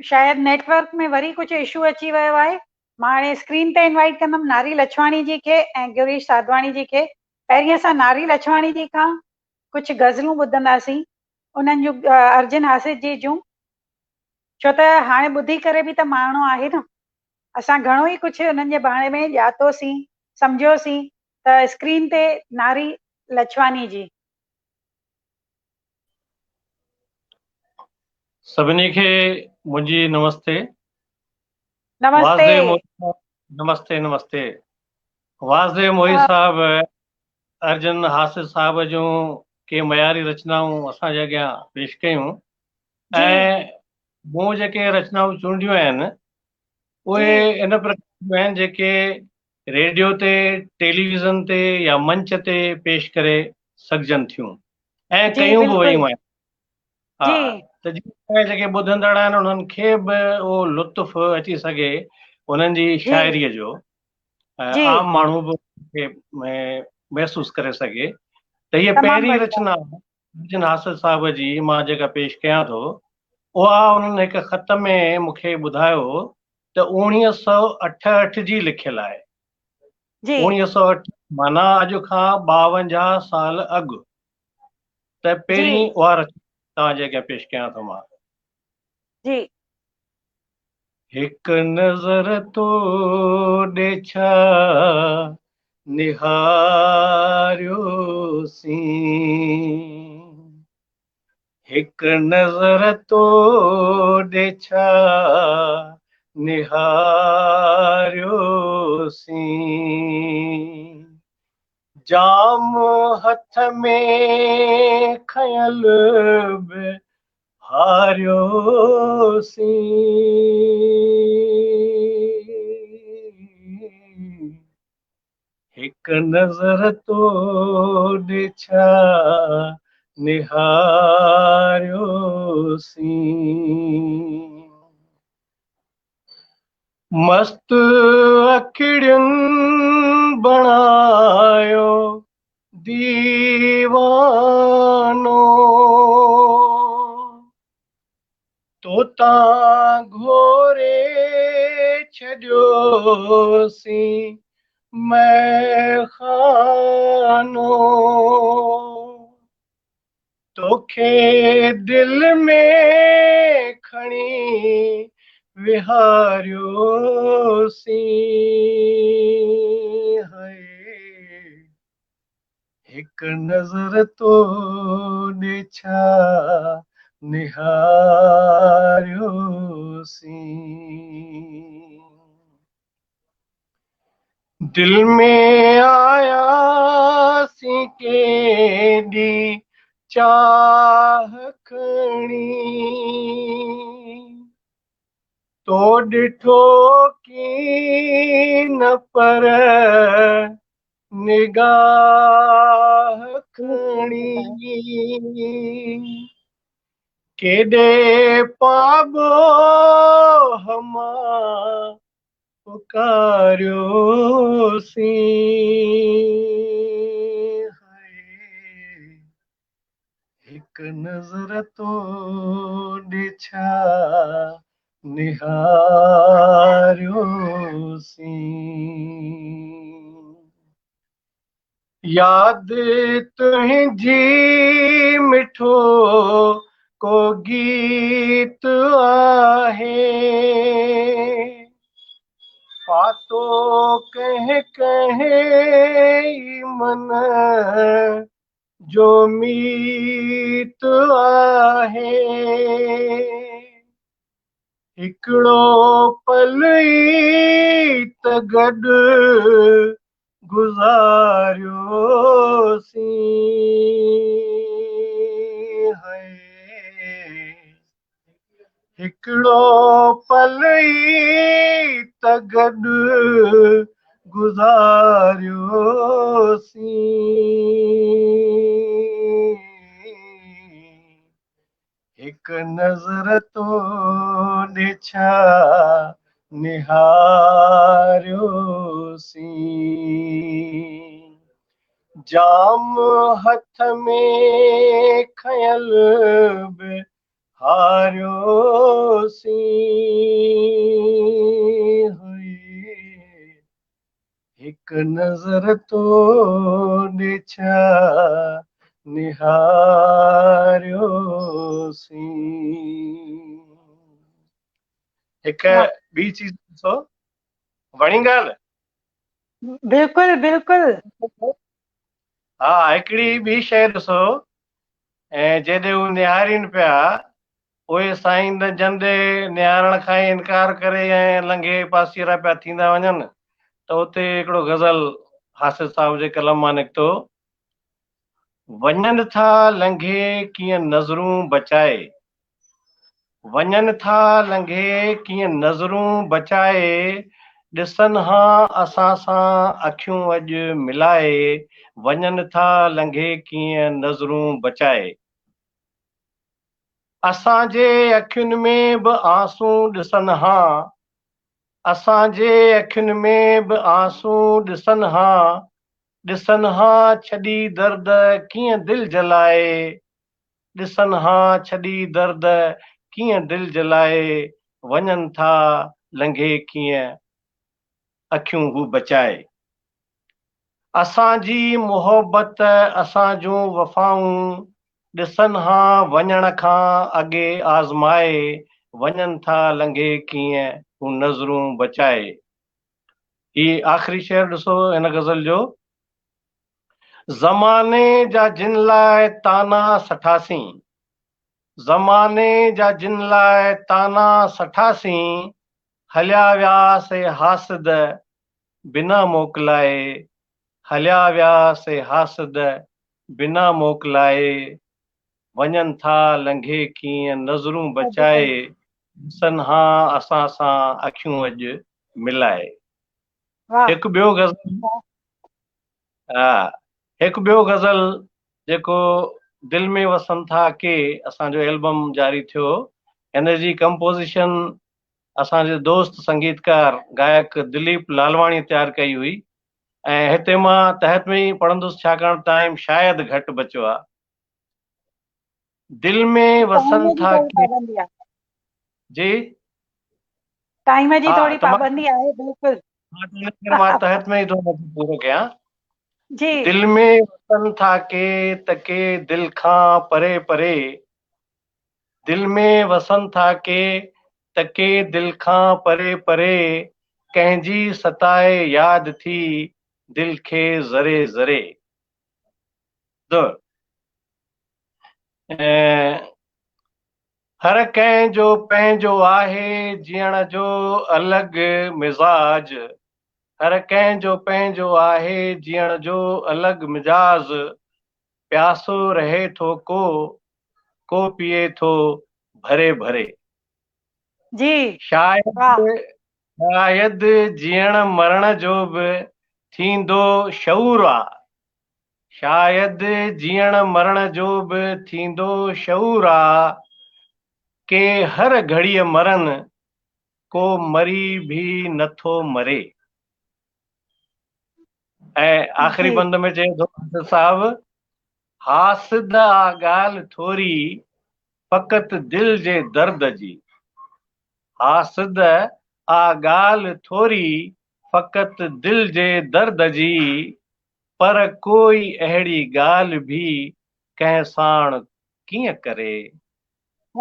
S2: شايد نيٽ ورڪ ۾ وري ڪجهه اشو اچي ويو آهي. مان هاڻي اسڪرين تي انوائيٽ ڪندم ناري لڇواڻي جي کي ۽ گريش ساڌواڻي جي کي. پهرين اسان ناري لڇواڻي جي کان ڪجهه غزلون ٻڌنداسين انهن جون ارجن حاسد جي جون ڇو ته هاڻي ٻڌي ڪري به ته ماڻڻو آهي نه. اسان گهڻو ئي ڪجهه انهن جي باري ۾ ڄاتوسين، سمجهيوسين ته اسڪرين تي ناري لڇواني جي.
S8: سڀني کي منهنجي نمستي.
S2: نمستي.
S8: نمستي نمستي. واسديو موهي صاحب ارجن حاسد صاحب جون ڪي معياري رچنائون اسان جي اڳيان پيش ڪيون ۽ مون جيڪي رچنائون چونڊيون آهن اهي ان پرڪار جون آهن جيڪي ريڊيو تي، ٽيليويزن تي يا منچ تي پيش ڪري سگهجن ٿيون ۽ ڪيون به ويون آهن. ها ته جيئن جيڪي ٻڌندڙ آهن انهن کي به اهو لطف اچي سگهي انهن جي شاعريء جو ۽ عام ماڻهو به محسوس ڪري سگهي ته هيء پهرين رچنا ارجن حاصل صاحب جي مان جيڪا پيش ڪيان ٿو اها انهن هڪ خط ۾ مون کي ٻڌايو ته 1968 جي لکيل آهي. 1908 معنيٰ اڄ کان 52 سال اڳ. ته پهرين اها رچنا توهان جي اڳيان پيش ڪيان ٿو مان. هڪ نظر تو ڏي ڇا نهاريوسين هڪ نظر تو ڏي ڇا نهاريوسين جام هٿ ۾ کنيل به هاريوسين. هڪ نظر تو ڏي ڇا نهاريوسين. مست اکڙين بڻايو ديوانو. توتان گهوري ڇڏيوسين مئخانو. توکي دل ۾ کڻي ويهاريوسين. هاء هڪ نظر تو ڏي ڇا نهاريوسين. دل ۾ آياسين ڪيڏي چاهه کڻي. تو ڏٺو ڪين پر نگاهه کڻي. ڪيڏي پاٻوهه مان پڪاريوسين. هاء هڪ نظر تو ڏي ڇا نهاريوسين. ياد تنهنجي مٺو ڪو گيت آهي. پاتو ڪنهن ڪنهن ئي من جو ميت آهي. هڪڙو پل ئي ته گڏ گذاريوسين. هاء هڪڙو پل ئي ته گڏ گذاريوسين. هڪ نظر تو ڏي ڇا نهاريوسين. جام هٿ ۾ کنيل به هاريوسين. هڪ نظر تو ڏي ڇا نهاريوسين. هڪ ٻي چيز ڏسو، وڻي ڳالهه؟
S2: بلڪل بلڪل.
S8: ها هڪڙي ٻي شيء ڏسو، ۽ جيڏي هو نهارين پيا، اهي سائين جن ڏي نهارڻ کان ئي انڪار ڪري ۽ لنگهي پاسيرا پيا ٿيندا وڃن ته اتي هڪڙو غزل حاسد صاحب جي قلم مان نڪتو، وڃن ٿا لنگهي ڪيئن نظرون بچائي، وڃن ٿا لنگهي ڪيئن نظرون بچائي، ڏسن ها اسان سان اکيون اڄ ملائي، وڃن ٿا لنگهي ڪيئن نظرون بچائي. اسان جي اکين ۾ به آنسون ڏسن ها، اسان جي اکين ۾ به آنسون ڏسن ها، ڏسن ها ڇڏي درد ڪيئن دل جلائي، ڏسن ها ڇڏي درد ڪيئن دل جلائي، وڃن ٿا لنگهي ڪيئن اکيون هو بچائي. اسان جي محبت اسان جون وفائون، ڏسن ها وڃڻ کان اڳي آزمائي، وڃن ٿا لنگهي ڪيئن هو نظرون بچائي. هي آخري شعر ڏسو هن غزل جو. زماني جا جن لاء طعنا سٺاسين، زماني جا جن لاء طعنا سٺاسين، هليا ويا سي حاسد بنا موڪلائي، هليا ويا سي حاسد بنا موڪلائي، وڃن ٿا لنگهي ڪيئن نظرون بچائي، ڏسن ها اسان سان اکيون اڄ ملائي.
S2: واهه.
S8: هڪ ٻيو غزل. ها هڪ ٻيو غزل جيڪو دل ۾ وسن ٿا ڪي اسان جو البم جاري ٿيو هن جي ڪمپوزيشن اسان جي دوست سنگيتڪار گائڪ دليپ لالواڻي تيار ڪئي هئي ۽ هتي مان تحت ۾ ئي پڙهندس ڇاڪاڻ ٽائيم شايد گهٽ بچيو آ. دل ۾ وسن ٿا ڪي جي
S2: ٽائيم جي ٿوري پابندي آهي بلڪل.
S8: مان تحت ۾ ئي ٿو پورو ڪيان.
S2: جي
S8: دل ۾ وسن ٿا ڪي ته ڪي دل کان پري پري دل ۾ وسن ٿا ڪي ته ڪي دل کان پري پري ڪنهن جي ستائي ياد ٿي دل کي ذري ذري. هر ڪنهن جو پنهنجو آهي جيئڻ جو الڳ مزاج هر ڪنهن جو پنهنجو آهي جيئڻ جو الڳ مزاج پياسو رهي ٿو ڪو، ڪو پيئي ٿو ڀري ڀري.
S2: جي
S8: شايد شايد جيئڻ مرڻ جو به ٿيندو شعور آ. شايد جيئڻ مرڻ جو به ٿيندو شعور آ. ڪي هر گهڙيء مرن، ڪو مري ڀي نه ٿو مري. ۽ آخري بند ۾ چئي ٿو حاسد صاحب، حاسد آ ڳالهه ٿوري، فقط دل جي درد جي. حاسد آ ڳالهه ٿوري، فقط دل جي درد جي، پر ڪوئي اهڙي ڳالهه ڀي ڪنهن ساڻ ڪيئن ڪري.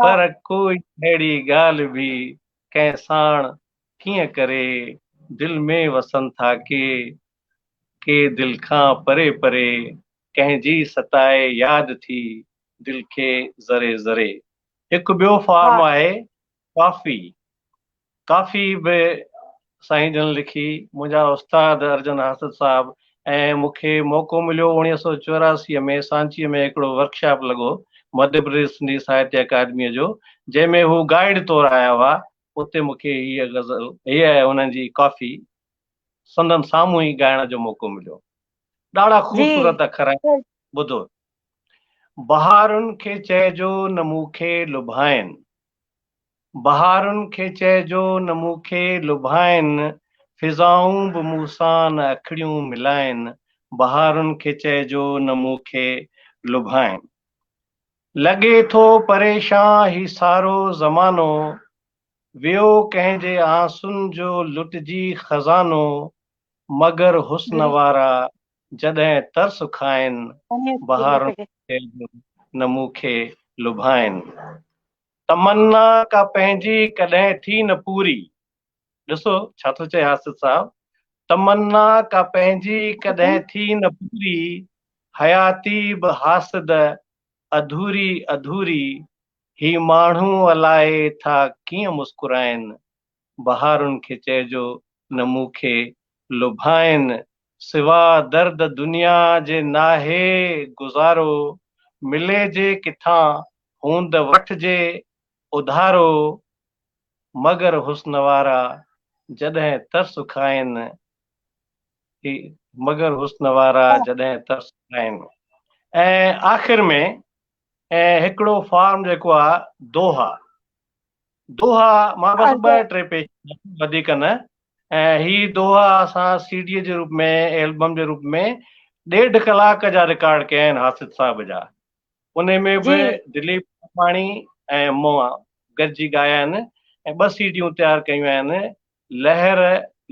S8: پر ڪوئي اهڙي ڳالهه ڀي ڪنهن ساڻ ڪيئن ڪري دل ۾ وسن ٿا ڪي، ڪي دل کان پري پري، ڪنهن جي ستائي ياد ٿي دل کي ذري ذري. هڪ ٻيو فارم آهي ڪافي، ڪافي به سائين جن لکي، منهنجا استاد ارجن حاسد صاحب ۽ مون کي موقعو مليو 1984 ۾ سانچيء ۾ هڪڙو ورڪشاپ لڳو مڌيه پرديش سنڌي ساهتيه اڪادميء جو جنهن ۾ هو گائيڊ طور آيا هئا اتي مون کي هيء غزل، هيء انهن جي ڪافي سندن سامهون ئي ڳائڻ جو موقعو مليو. ڏاڍا خوبصورت اکر آهن، ٻڌو. بهارن کي چئجو نه مون کي لڀائين. بهارن کي چئجو نه مون کي لڀائين، فضائون به مون سان نه اکڙيون ملائين، بهارن کي چئجو نه مون کي لڀائين. لڳي ٿو پريشان هي سارو زمانو، ويو ڪنهن جي آنسن جو لٽجي خزانو، مگر حسن وارا جڏهن ترس کائن، بهارن کي چئجو نه مون کي لڀائين. تمنا ڪا پنهنجي ڪڏهن ٿي نه پوري، ڏسو ڇا ٿو چئي حاسد صاحب، تمنا ڪا پنهنجي ڪڏهن ٿي نه پوري، حياتي به حاسد اڌوري اڌوري، هي ماڻهو الائي ٿا ڪيئن مسڪرائن، بهارن کي چئجو نه مون کي لڀائن، سوا درد دنيا جي ناهي گذارو، ملي جي ڪٿان هوند وٺجي اڌارو، مگر حسن وارا جڏهن ترس کائن، هي مگر حسن وارا جڏهن ترس کائن. ۽ آخر ۾ هڪڙو فارم جيڪو آ دوها، دوها مان بس ٻه ٽي پيش وڌيڪ نه، ۽ هي دوها اسان سي ڊي جي روپ ۾ البم جي روپ ۾ ڏيڍ ڪلاڪ جا رڪارڊ ڪيا آهن حاسد صاحب جا، انهي ۾ به دليپ لکواڻي ۽ مون گڏجي ڳايا آهن ۽ ٻه سي ڊيون تيار ڪيون آهن لهر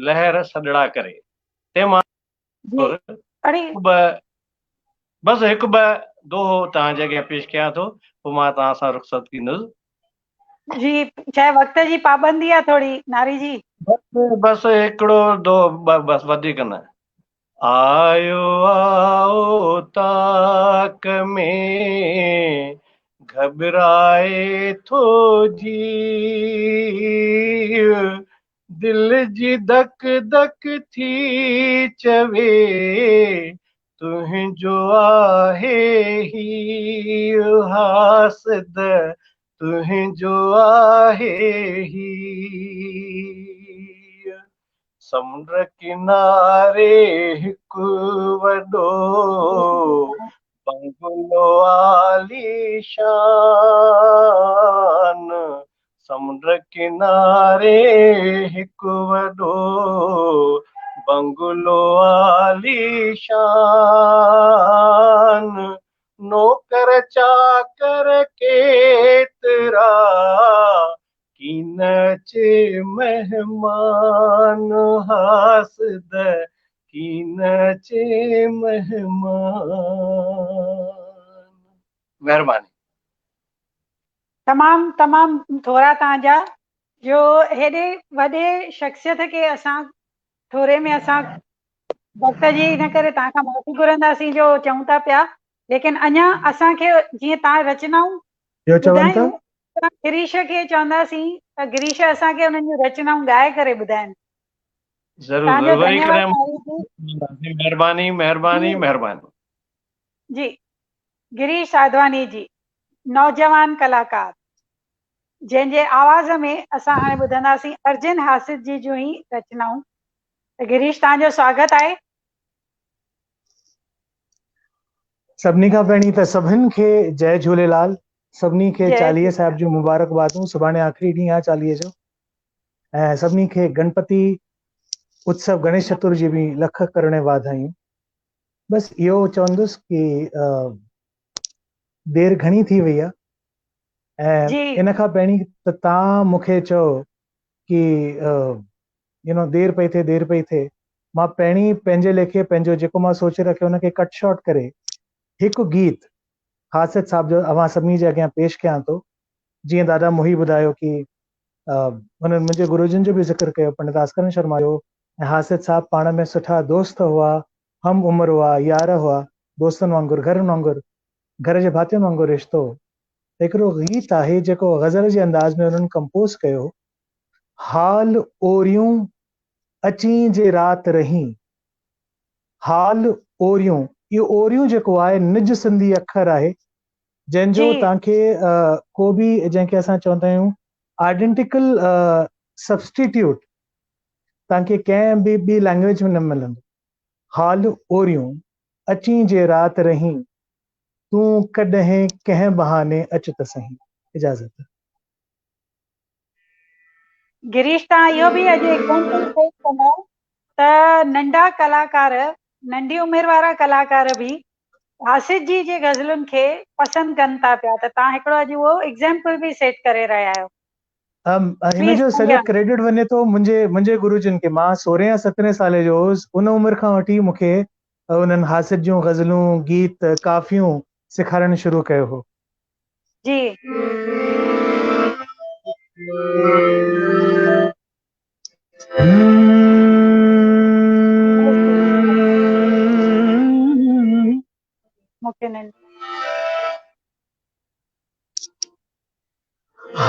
S8: لهر سڏڙا ڪري تنهن مان ٻه بس هڪ ٻه دوهو توهان جي اڳيان پيش ڪيان ٿو پوء مان توهان سان رخصت ٿيندس.
S2: جي چاهي وقت جي پابندي آ ٿوري ناري جي.
S8: بس بس هڪڙو دوهو بس وڌيڪ نه. آيو آئو تاڪ ۾ گهٻرائي ٿو جيء، دل جي ڌڪ ڌڪ ٿي چوي، تنهنجو آهي هيء حاسد، تنهنجو آهي هيء. سمنڊ ڪناري هڪ وڏو بنگلو عاليشان، سمنڊ ڪناري هڪ وڏو بنگلو عاليشان، نوڪر چاڪر ڪيترا ڪين اچي مهمان، حاسد ڪين اچي مهمان. مهرباني.
S2: تمام تمام ٿورا توهان جا جو هيڏي وڏي شخصيت کي اسان ٿوري ۾ اسان وقت جي ان ڪري توهان کان معافي گهرنداسين جو چئون ٿا پيا ليڪن اڃا اسان کي جيئن توهان رچنائون ٻڌايون گريش کي چونداسين ته گريش اسان کي انهن جون رچنائون ڳائي ڪري ٻڌائن.
S8: ضرور ضرور وري ڪڏهن مهرباني مهرباني مهرباني.
S2: جي گريش ساڌواني جي نوجوان ڪلاڪار جنهن جي آواز ۾ اسان هاڻي ٻڌنداسين ارجن حاسد جي جون هي رچنائون ته گريش توهان جو سواگت آهي.
S9: سڀني کان پهرين ته سڀن کي جئي جهوليلال سڀني کي چاليهي صاحب جون مبارڪبادون سڀاڻي آخري ڏينهن آهي چاليهي جو ۽ سڀني کي گڻپتي اتسو گڻيش چتر جي به لک ڪروڙين واڌايون بس اهو چوندس ڪي دير گهڻي ٿي وئي آهي ۽ ان کان پهرين ته تان مون کي چئو ڪي يو نو دير پئي ٿئي دير پئي ٿئي مان پهرين پنهنجي ليکي پنهنجو جيڪو مان سوچي رکيو ان کي ڪٽ شارٽ ڪري هڪ گيت حاسد صاحب جو اوهان سڀني جي اڳيان پيش ڪيان ٿو جيئن دادا موهي ٻڌايو ڪي هنن منهنجي گروجن جو به ذڪر ڪيو پنڊت آسڪرن شرما جو ۽ حاسد صاحب پاڻ ۾ سٺا دوست هئا هم عمر هئا يار هئا دوستن وانگر گهرن وانگر گهر جي ڀاتين وانگر رشتو هو هڪڙو گيت آهي جيڪو غزل جي انداز ۾ انهن ڪمپوز ڪيو حال اوريون اچين جي رات رهين حال اوريون، اهو اوريون جيڪو آهي نج سنڌي اکر آهي جنهن جو توهان کي ڪو به جنهن کي اسان چوندا آهيون آئيڊينٽيڪل سبسٽيٽيوٽ توهان کي ڪنهن به ٻي لينگويج ۾ نه ملندو. حال اوريون، اچين جي رات رهين، تون ڪڏهن ڪنهن بهاني اچ ته سهين. اجازت.
S2: گريش توهان اهو به اڄ ايگزامپل پيش ڪندا ته ننڍا ڪلاڪار ننڍي عمر وارا ڪلاڪار به حاسد جي جي غزلن کي پسند ڪن ٿا پيا ته توهان هڪڙو اڄ اهو ايگزامپل به سيٽ ڪري رهيا آهيو.
S9: هن جو سڄو ڪريڊٽ وڃي ٿو منهنجي منهنجي گرو جن کي مان سورهين يا سترهين سالي جو هوس ان عمر کان وٺي مون کي انهن حاسد جون غزلون گيت ڪافيون سيکارڻ شروع ڪيو هو.
S2: جي.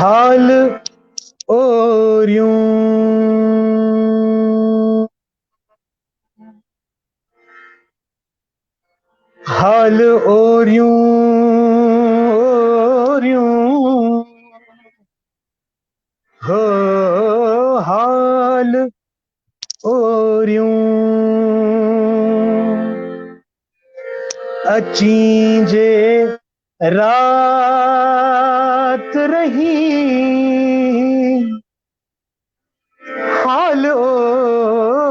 S9: حال اوريون حال اوريون اوريون هو حال اوريون اچين جي رات رهي حال اوريون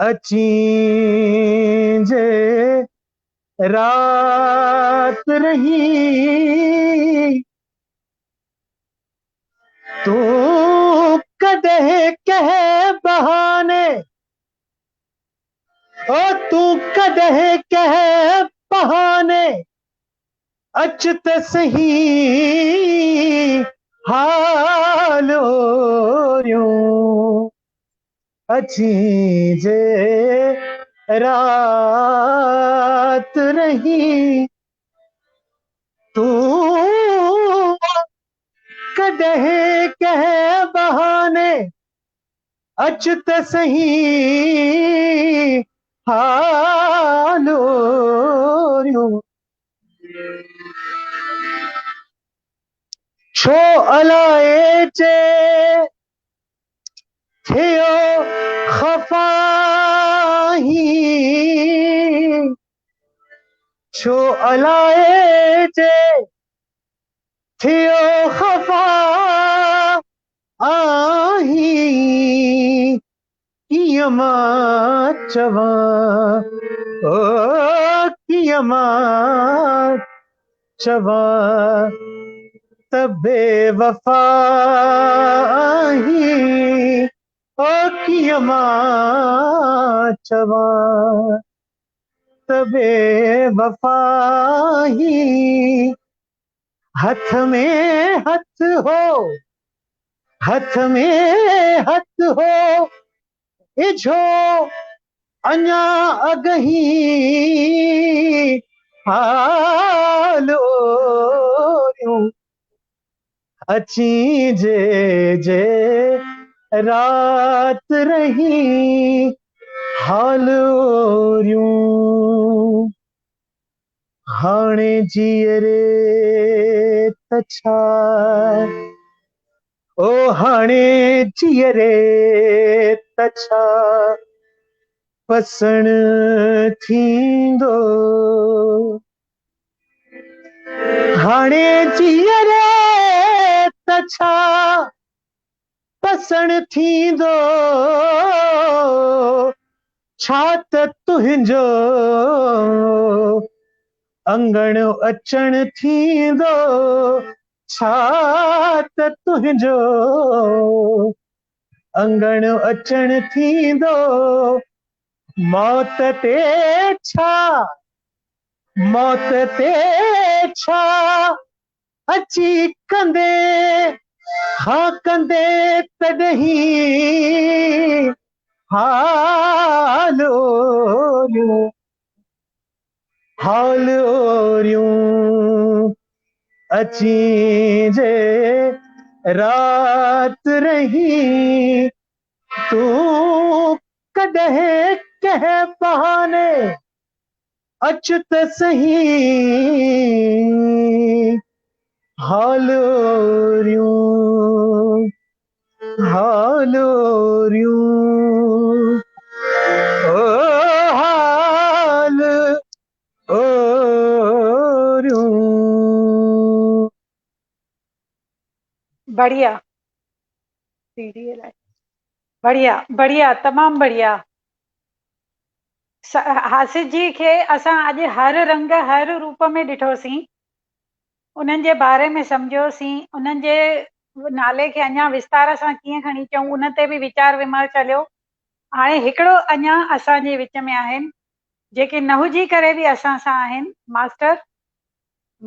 S9: اچين جي رات رهي تون ڪڏهن ڪنهن بهاني او تون ڪڏهن ڪنهن بهاني اچ ته سهي حال اوريون اچين جي رات رهي تون ڪڏهن ڪنهن بهاني اچ ته سهي حال اوريون ڇو الائي چي
S10: ڇو الائي جي ٿيو خفا آهين ڪيئن مان چوان او ڪيئن مان چوان ته بي وفا آهين او ڪيئن مان چوان ته بي وفا آهين هٿ ۾ هٿ هو هٿ ۾ هٿ هو اجهو اڃا اڳهين حال اوريون اچين جي جي رات رهين حال اوريون هاڻي جيئري ته ڇا او هاڻي جيئري ته ڇا پسڻ ٿيندو هاڻي جيئري ته ڇا پسڻ ٿيندو ڇا ته تنهنجو اڱڻ اچڻ ٿيندو ڇا ته تنهنجو اڱڻ اچڻ ٿيندو موت تي ڇا موت تي ڇا اچي ڪندي ها ڪندي تڏهين حال اوريون حال اوريون اچين جي رات رهين تون ڪڏهن ڪنهن بهاني اچ ته سهي حال اوريون حال اوريون او حال اوريون.
S2: بڙيا بڙيا بڙيا تمام بڙيا حاسد جي کي اسان اڄ هر رنگ هر روپ ۾ ڏٺوسين انهن جي باري ۾ سمجهيوسين انهن جي نالي کي اڃا وستار سان ڪيئن کڻي چئون ان تي به ويچار ومرش هليو هاڻي هڪڙو اڃا اسان جي وچ ۾ آهن جيڪي نه هجي ڪري به اسان سان آهن ماسٽر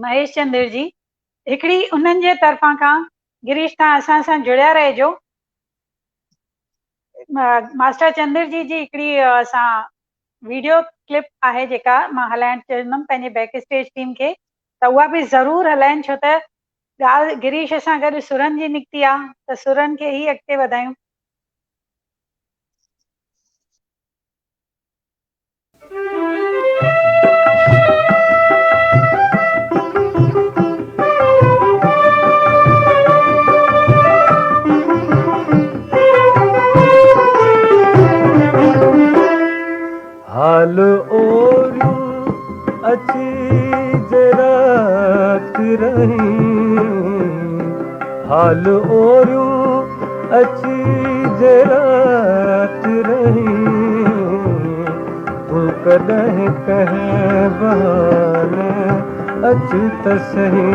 S2: مهيش چندر جي هڪڙي انهن جي طرفان کان گريش تان اسان سان جڙيا رهجو ماسٽر چندر جي جي هڪڙي اسان ويڊيو ڪلپ آهي جيڪا مان هلائڻ چاهيندم پنهنجي بيڪ اسٽيج ٽيم کي ته اها به ضرور هلائين ڇو ته ڳالهه گريش سان گڏ سرن جي نڪتي آ ته سرن کي ئي اڳتي وڌايون.
S10: حال اوريون اچي جي رات رهين حال اوريون اچي جي رات رهين تون ڪڏهن ڪنهن بهاني اچ ته سهي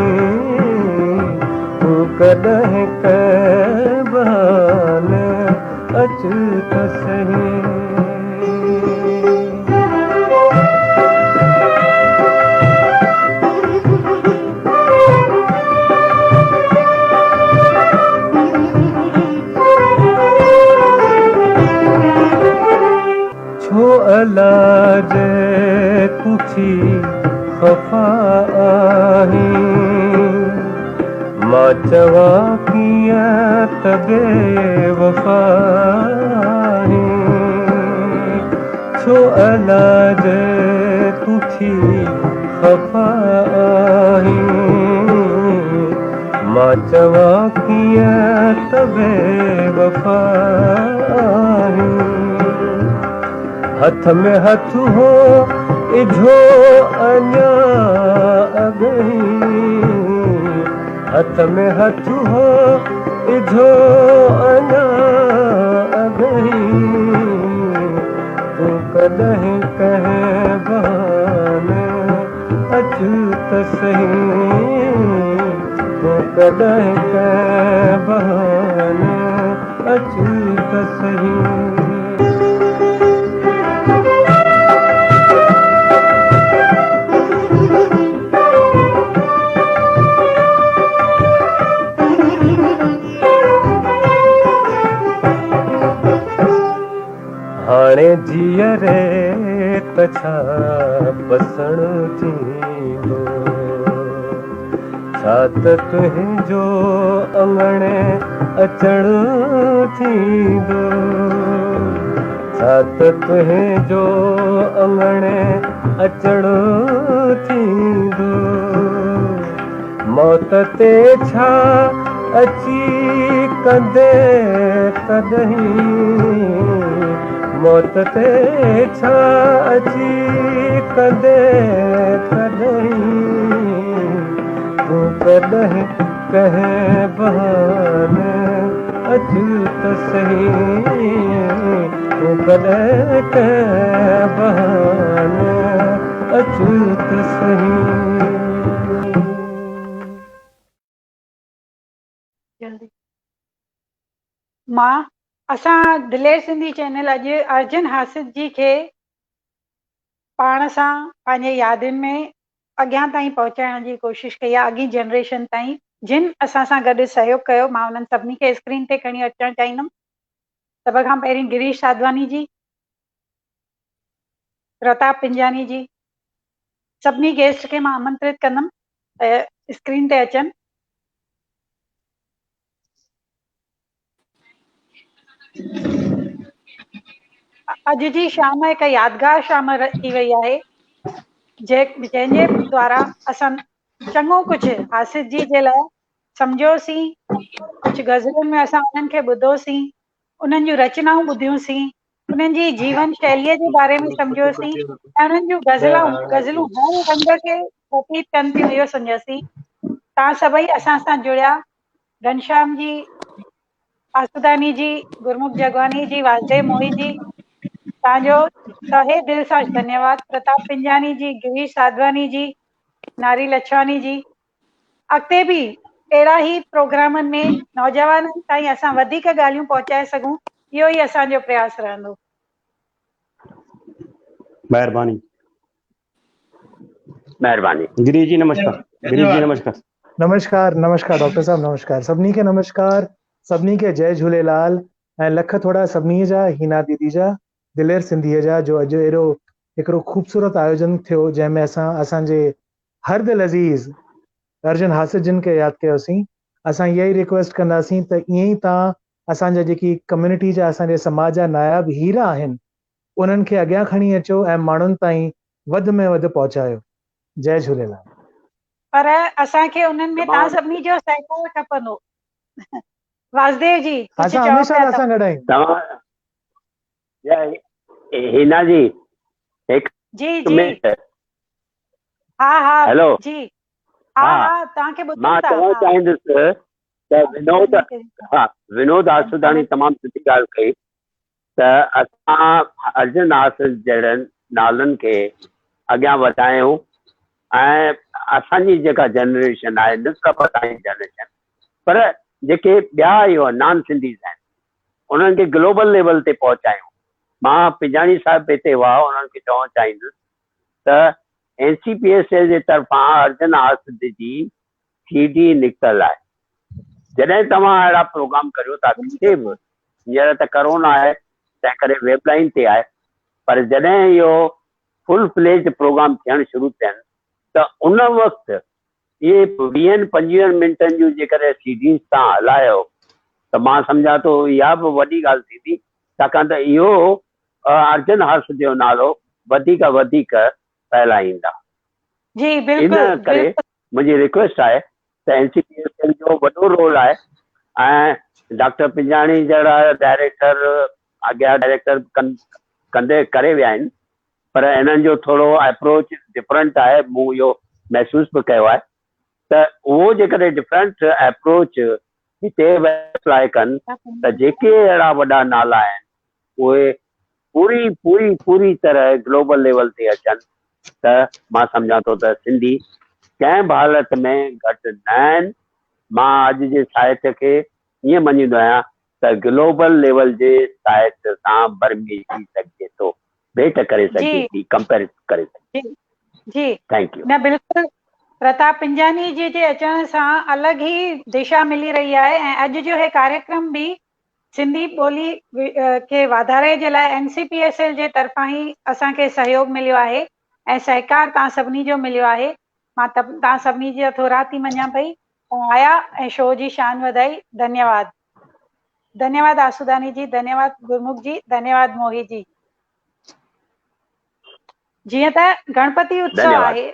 S10: تون ڪڏهن ڪنهن بهاني اچ ته سهي. ڇو الاجي تون ٿي خفا آهين مان چوان ڪيئن ته بي وفا آهين ڇو الاجي تون ٿي خفا آهين مان چوان ڪيئن ته بي وفا آهين هٿ ۾ هٿ هو اجهو اڃا اڳهين، هٿ ۾ هٿ هو اجهو اڃا اڳهين، تون ڪڏهن ڪنهن بهاني اچ ته سهي، تون ڪڏهن ڪنهن بهاني اچ ته سهي. هاڻي جيئري ته ڇا پسڻ ٿيندو، ڇا ته تنهنجو اڱڻ اچڻ ٿيندو، ڇا ته تنهنجو اڱڻ اچڻ ٿيندو. موت تي ڇا اچي ڪندي تڏهين، موت تي ڇا اچي ڪندي تڏهين، تون ڪڏهن ڪنهن بهاني اچ ته سهي، تون ڪڏهن ڪنهن بهاني اچ ته سهي.
S2: جلدي مان اسان دلير سنڌي چينل اڄ ارجن حاسد جي کي پاڻ سان پنهنجي يادين ۾ اڳيان تائين پهچائڻ جي ڪوشش ڪئي آهي اڳين جنريشن تائين جن اسان سان گڏ سهيوگ ڪيو مان انهن سڀني کي اسڪرين تي کڻي اچڻ چاهيندم سڀ کان پهرين گريش ساڌواني جي پرتاپ پنجاني جي سڀني گيسٽ کي مان آمنترت ڪندم ته اسڪرين تي اچن. اڄ جي شام هڪ يادگار شام ٿي وئي آهي جنهن جي دوارا اسان چڱو ڪجهه حاسد جي جي لاء سمجهيوسين، ڪجهه غزلن ۾ اسان انهن کي ٻڌوسين، انهن جون رچنائون ٻڌيونسين، انهن جي جيون شيليء جي باري ۾ سمجهيوسين ۽ انهن جون غزلون غزلون هر رنگ کي پرتيت ڪن ٿيون اهو سمجهيوسين. توهان سڀئي اسان سان جڙيا، گهنشام جي، آسوداني جي، گرمک جڳواني جي، واسديو موهي جي، توهان جو تهه دل سان ڌنيواد، پرتاپ پنجاني جي، گريش ساڌواني جي، ناري لڇواني جي، اڳتي به اهڙا ئي پروگرامن ۾ نوجوانن تائين اسان وڌيڪ ڳالهيون پهچائي سگهون اهو ئي اسان جو پرياس رهندو.
S7: مهرباني.
S4: مهرباني.
S7: گريش جي نمشڪار. گريش جي نمشڪار.
S9: نمشڪار نمشڪار ڊاڪٽر صاحب نمشڪار سڀني کي نمشڪار سڀني کي جئي جهوليلال ۽ لک ٿورا سڀني جا هينا ديدي جا دلير سنڌيء جا جو اڄ ايڏو هڪڙو خوبصورت آيوجن ٿيو جنهن ۾ اسان اسان جي هر دل عزيز ارجن حاسد جن کي ياد ڪيوسين اسان اها ئي ريڪويسٽ ڪنداسين ته ائين ئي توهان اسان جا جيڪي ڪميونٽي جا اسان جي سماج جا ناياب هيرا آهن انهن کي اڳيان کڻي اچو ۽ ماڻهن تائين وڌ ۾ وڌ پهچايو جئي جهوليلال.
S2: پر اسان کي انهن ۾ توهان سڀني جو سهڪار کپندو واسديو جي ڪجهه
S9: اسان
S2: چئو
S9: هميشه
S2: پيا
S9: توهان سان گڏ آهيون.
S4: توهان هينا جي هڪ
S2: جي جي
S4: منٽ
S2: ها ها
S4: هيلو
S2: جي ها
S4: ها
S2: ها توهان کي ٻڌون
S4: مان
S2: ٿا
S4: چوڻ
S2: ها
S4: چاهيندس ته ونود ها ونود آسوداڻي تمام سٺي ڳالهه ڪئي ته اسان ارجن آسود جهڙن نالن کي اڳيان وڌايون ۽ اسان جي جيڪا جنريشن آهي نه صرف اسان جي جنريشن پر جيڪي ٻيا اهو نان سنڌيز آهن انهن کي گلوبل ليول تي پهچايون. مان پنجاڻي صاحب به هتي هئا انهن کي چوڻ چاهيندس ته N C P S L جي طرفان ارجن آسد جي سي ڊي نڪتل آهي جڏهن توهان اهڙا پروگرام ڪريو ٿا ڪٿي به هينئر ته ڪرونا آهي تنهن ڪري ويب لائين تي آهي پر جڏهن اهو فل فليج پروگرام ٿيڻ شروع ٿين ته ان وقت اهي ويهن پنجويهن منٽن جون جيڪڏهن سي ڊيز توهان هلايو ته مان سمجهان ٿو اها به وڏي ڳالهه ٿيندي ڇاڪاڻ ته اهو ارجن هرس جو نالو وڌيڪ وڌيڪ ڦهلائيندا.
S2: جي
S4: ان
S2: بلڪل
S4: ڪري
S2: بلڪل.
S4: منهنجي رڪويسٽ آهي ته اين سي پي ايس ايل جو وڏو رول آهي ۽ ڊاڪٽر پنجاڻي جهڙا ڊائريڪٽر اڳيان ڊائريڪٽر ڪن ڪندي ڪري ويا آهن. پر انهن جو ٿورو ايپروچ ڊفرنٽ آهي مون اهو محسوس به ڪيو آهي ته اهو جيڪڏهن ڊفرنٽ ايپروچ هتي به اپلاء ڪن ته جيڪي اهڙا وڏا نالا آهن اهي پوري پوري پوري طرح گلوبل ليول تي اچن ته مان سمجهان ٿو ته سنڌي ڪنهن به حالت ۾ گهٽ نه آهن مان اڄ جي ساهتيه کي ائين مڃيندو آهيان ته گلوبل ليول جي ساهتيه سان برميجي سگهجي ٿو ڀيٽ ڪري سگهجي ٿي ڪمپيئر ڪري سگهجي
S2: جي جي
S4: thank you.
S2: نه بلڪل پرتاپ پنجاني جي جي اچڻ سان الڳ ئي دشا ملي رهي آهي ۽ اڄ جو هي ڪاريڪرم به سنڌي ٻولي کي واڌاري جي لاء N C P S L جي طرفان ئي اسان کي سهيوڳ مليو آهي ۽ سهڪار توهان سڀني جو مليو آهي مان توهان سڀني جا ٿورا ٿي مڃان پئي توهان آيا ۽ شو جي شان وڌائي ڌنيواد ڌنيواد آسوداني جي ڌنيواد گرمک جي ڌنيواد موهي جي جيئن ته گڻپتي اتسو آهي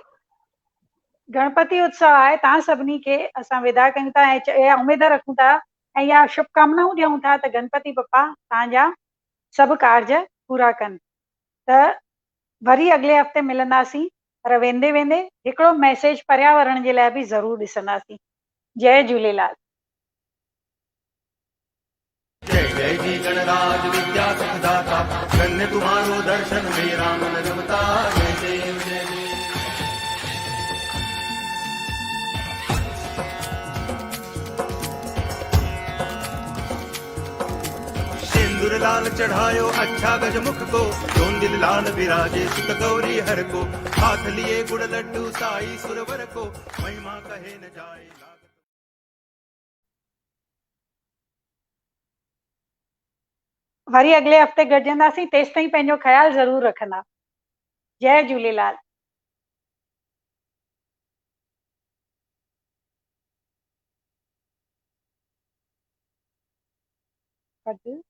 S2: گڻپتي اتسو آهي توهان سڀني کي اسان ودا ڪيون ٿا ۽ اها اميد رکون ٿا ۽ اها شڀڪامنائون ڏيون ٿا ته گڻپتي بپا توهان جا سڀ ڪارج پورا ڪن ته وري اڳلي هفتي ملنداسين پر ويندي ويندي هڪڙو ميسيج پرياورڻ جي لاء به ضرور ڏسنداسين. جئي جهوليلال.
S11: جئي جئي جي گڻراج وديا سکداتا ڌنيه تمهارو درشن ميرا من رمتا جئي ديو جئي ديو. سندور لال چڙهايو اڇا گج مک ڪو چوندل لال وراجي ست گوري هر ڪو هاٿ ليئي گڙ لڊو سائي سرور ڪو مهما ڪهي نه جائي لاڳت.
S2: وري اڳلي هفتي گڏجنداسين تيستائين پنهنجو خيال ضرور رکندا جئي جهوليلال. ڪڍ.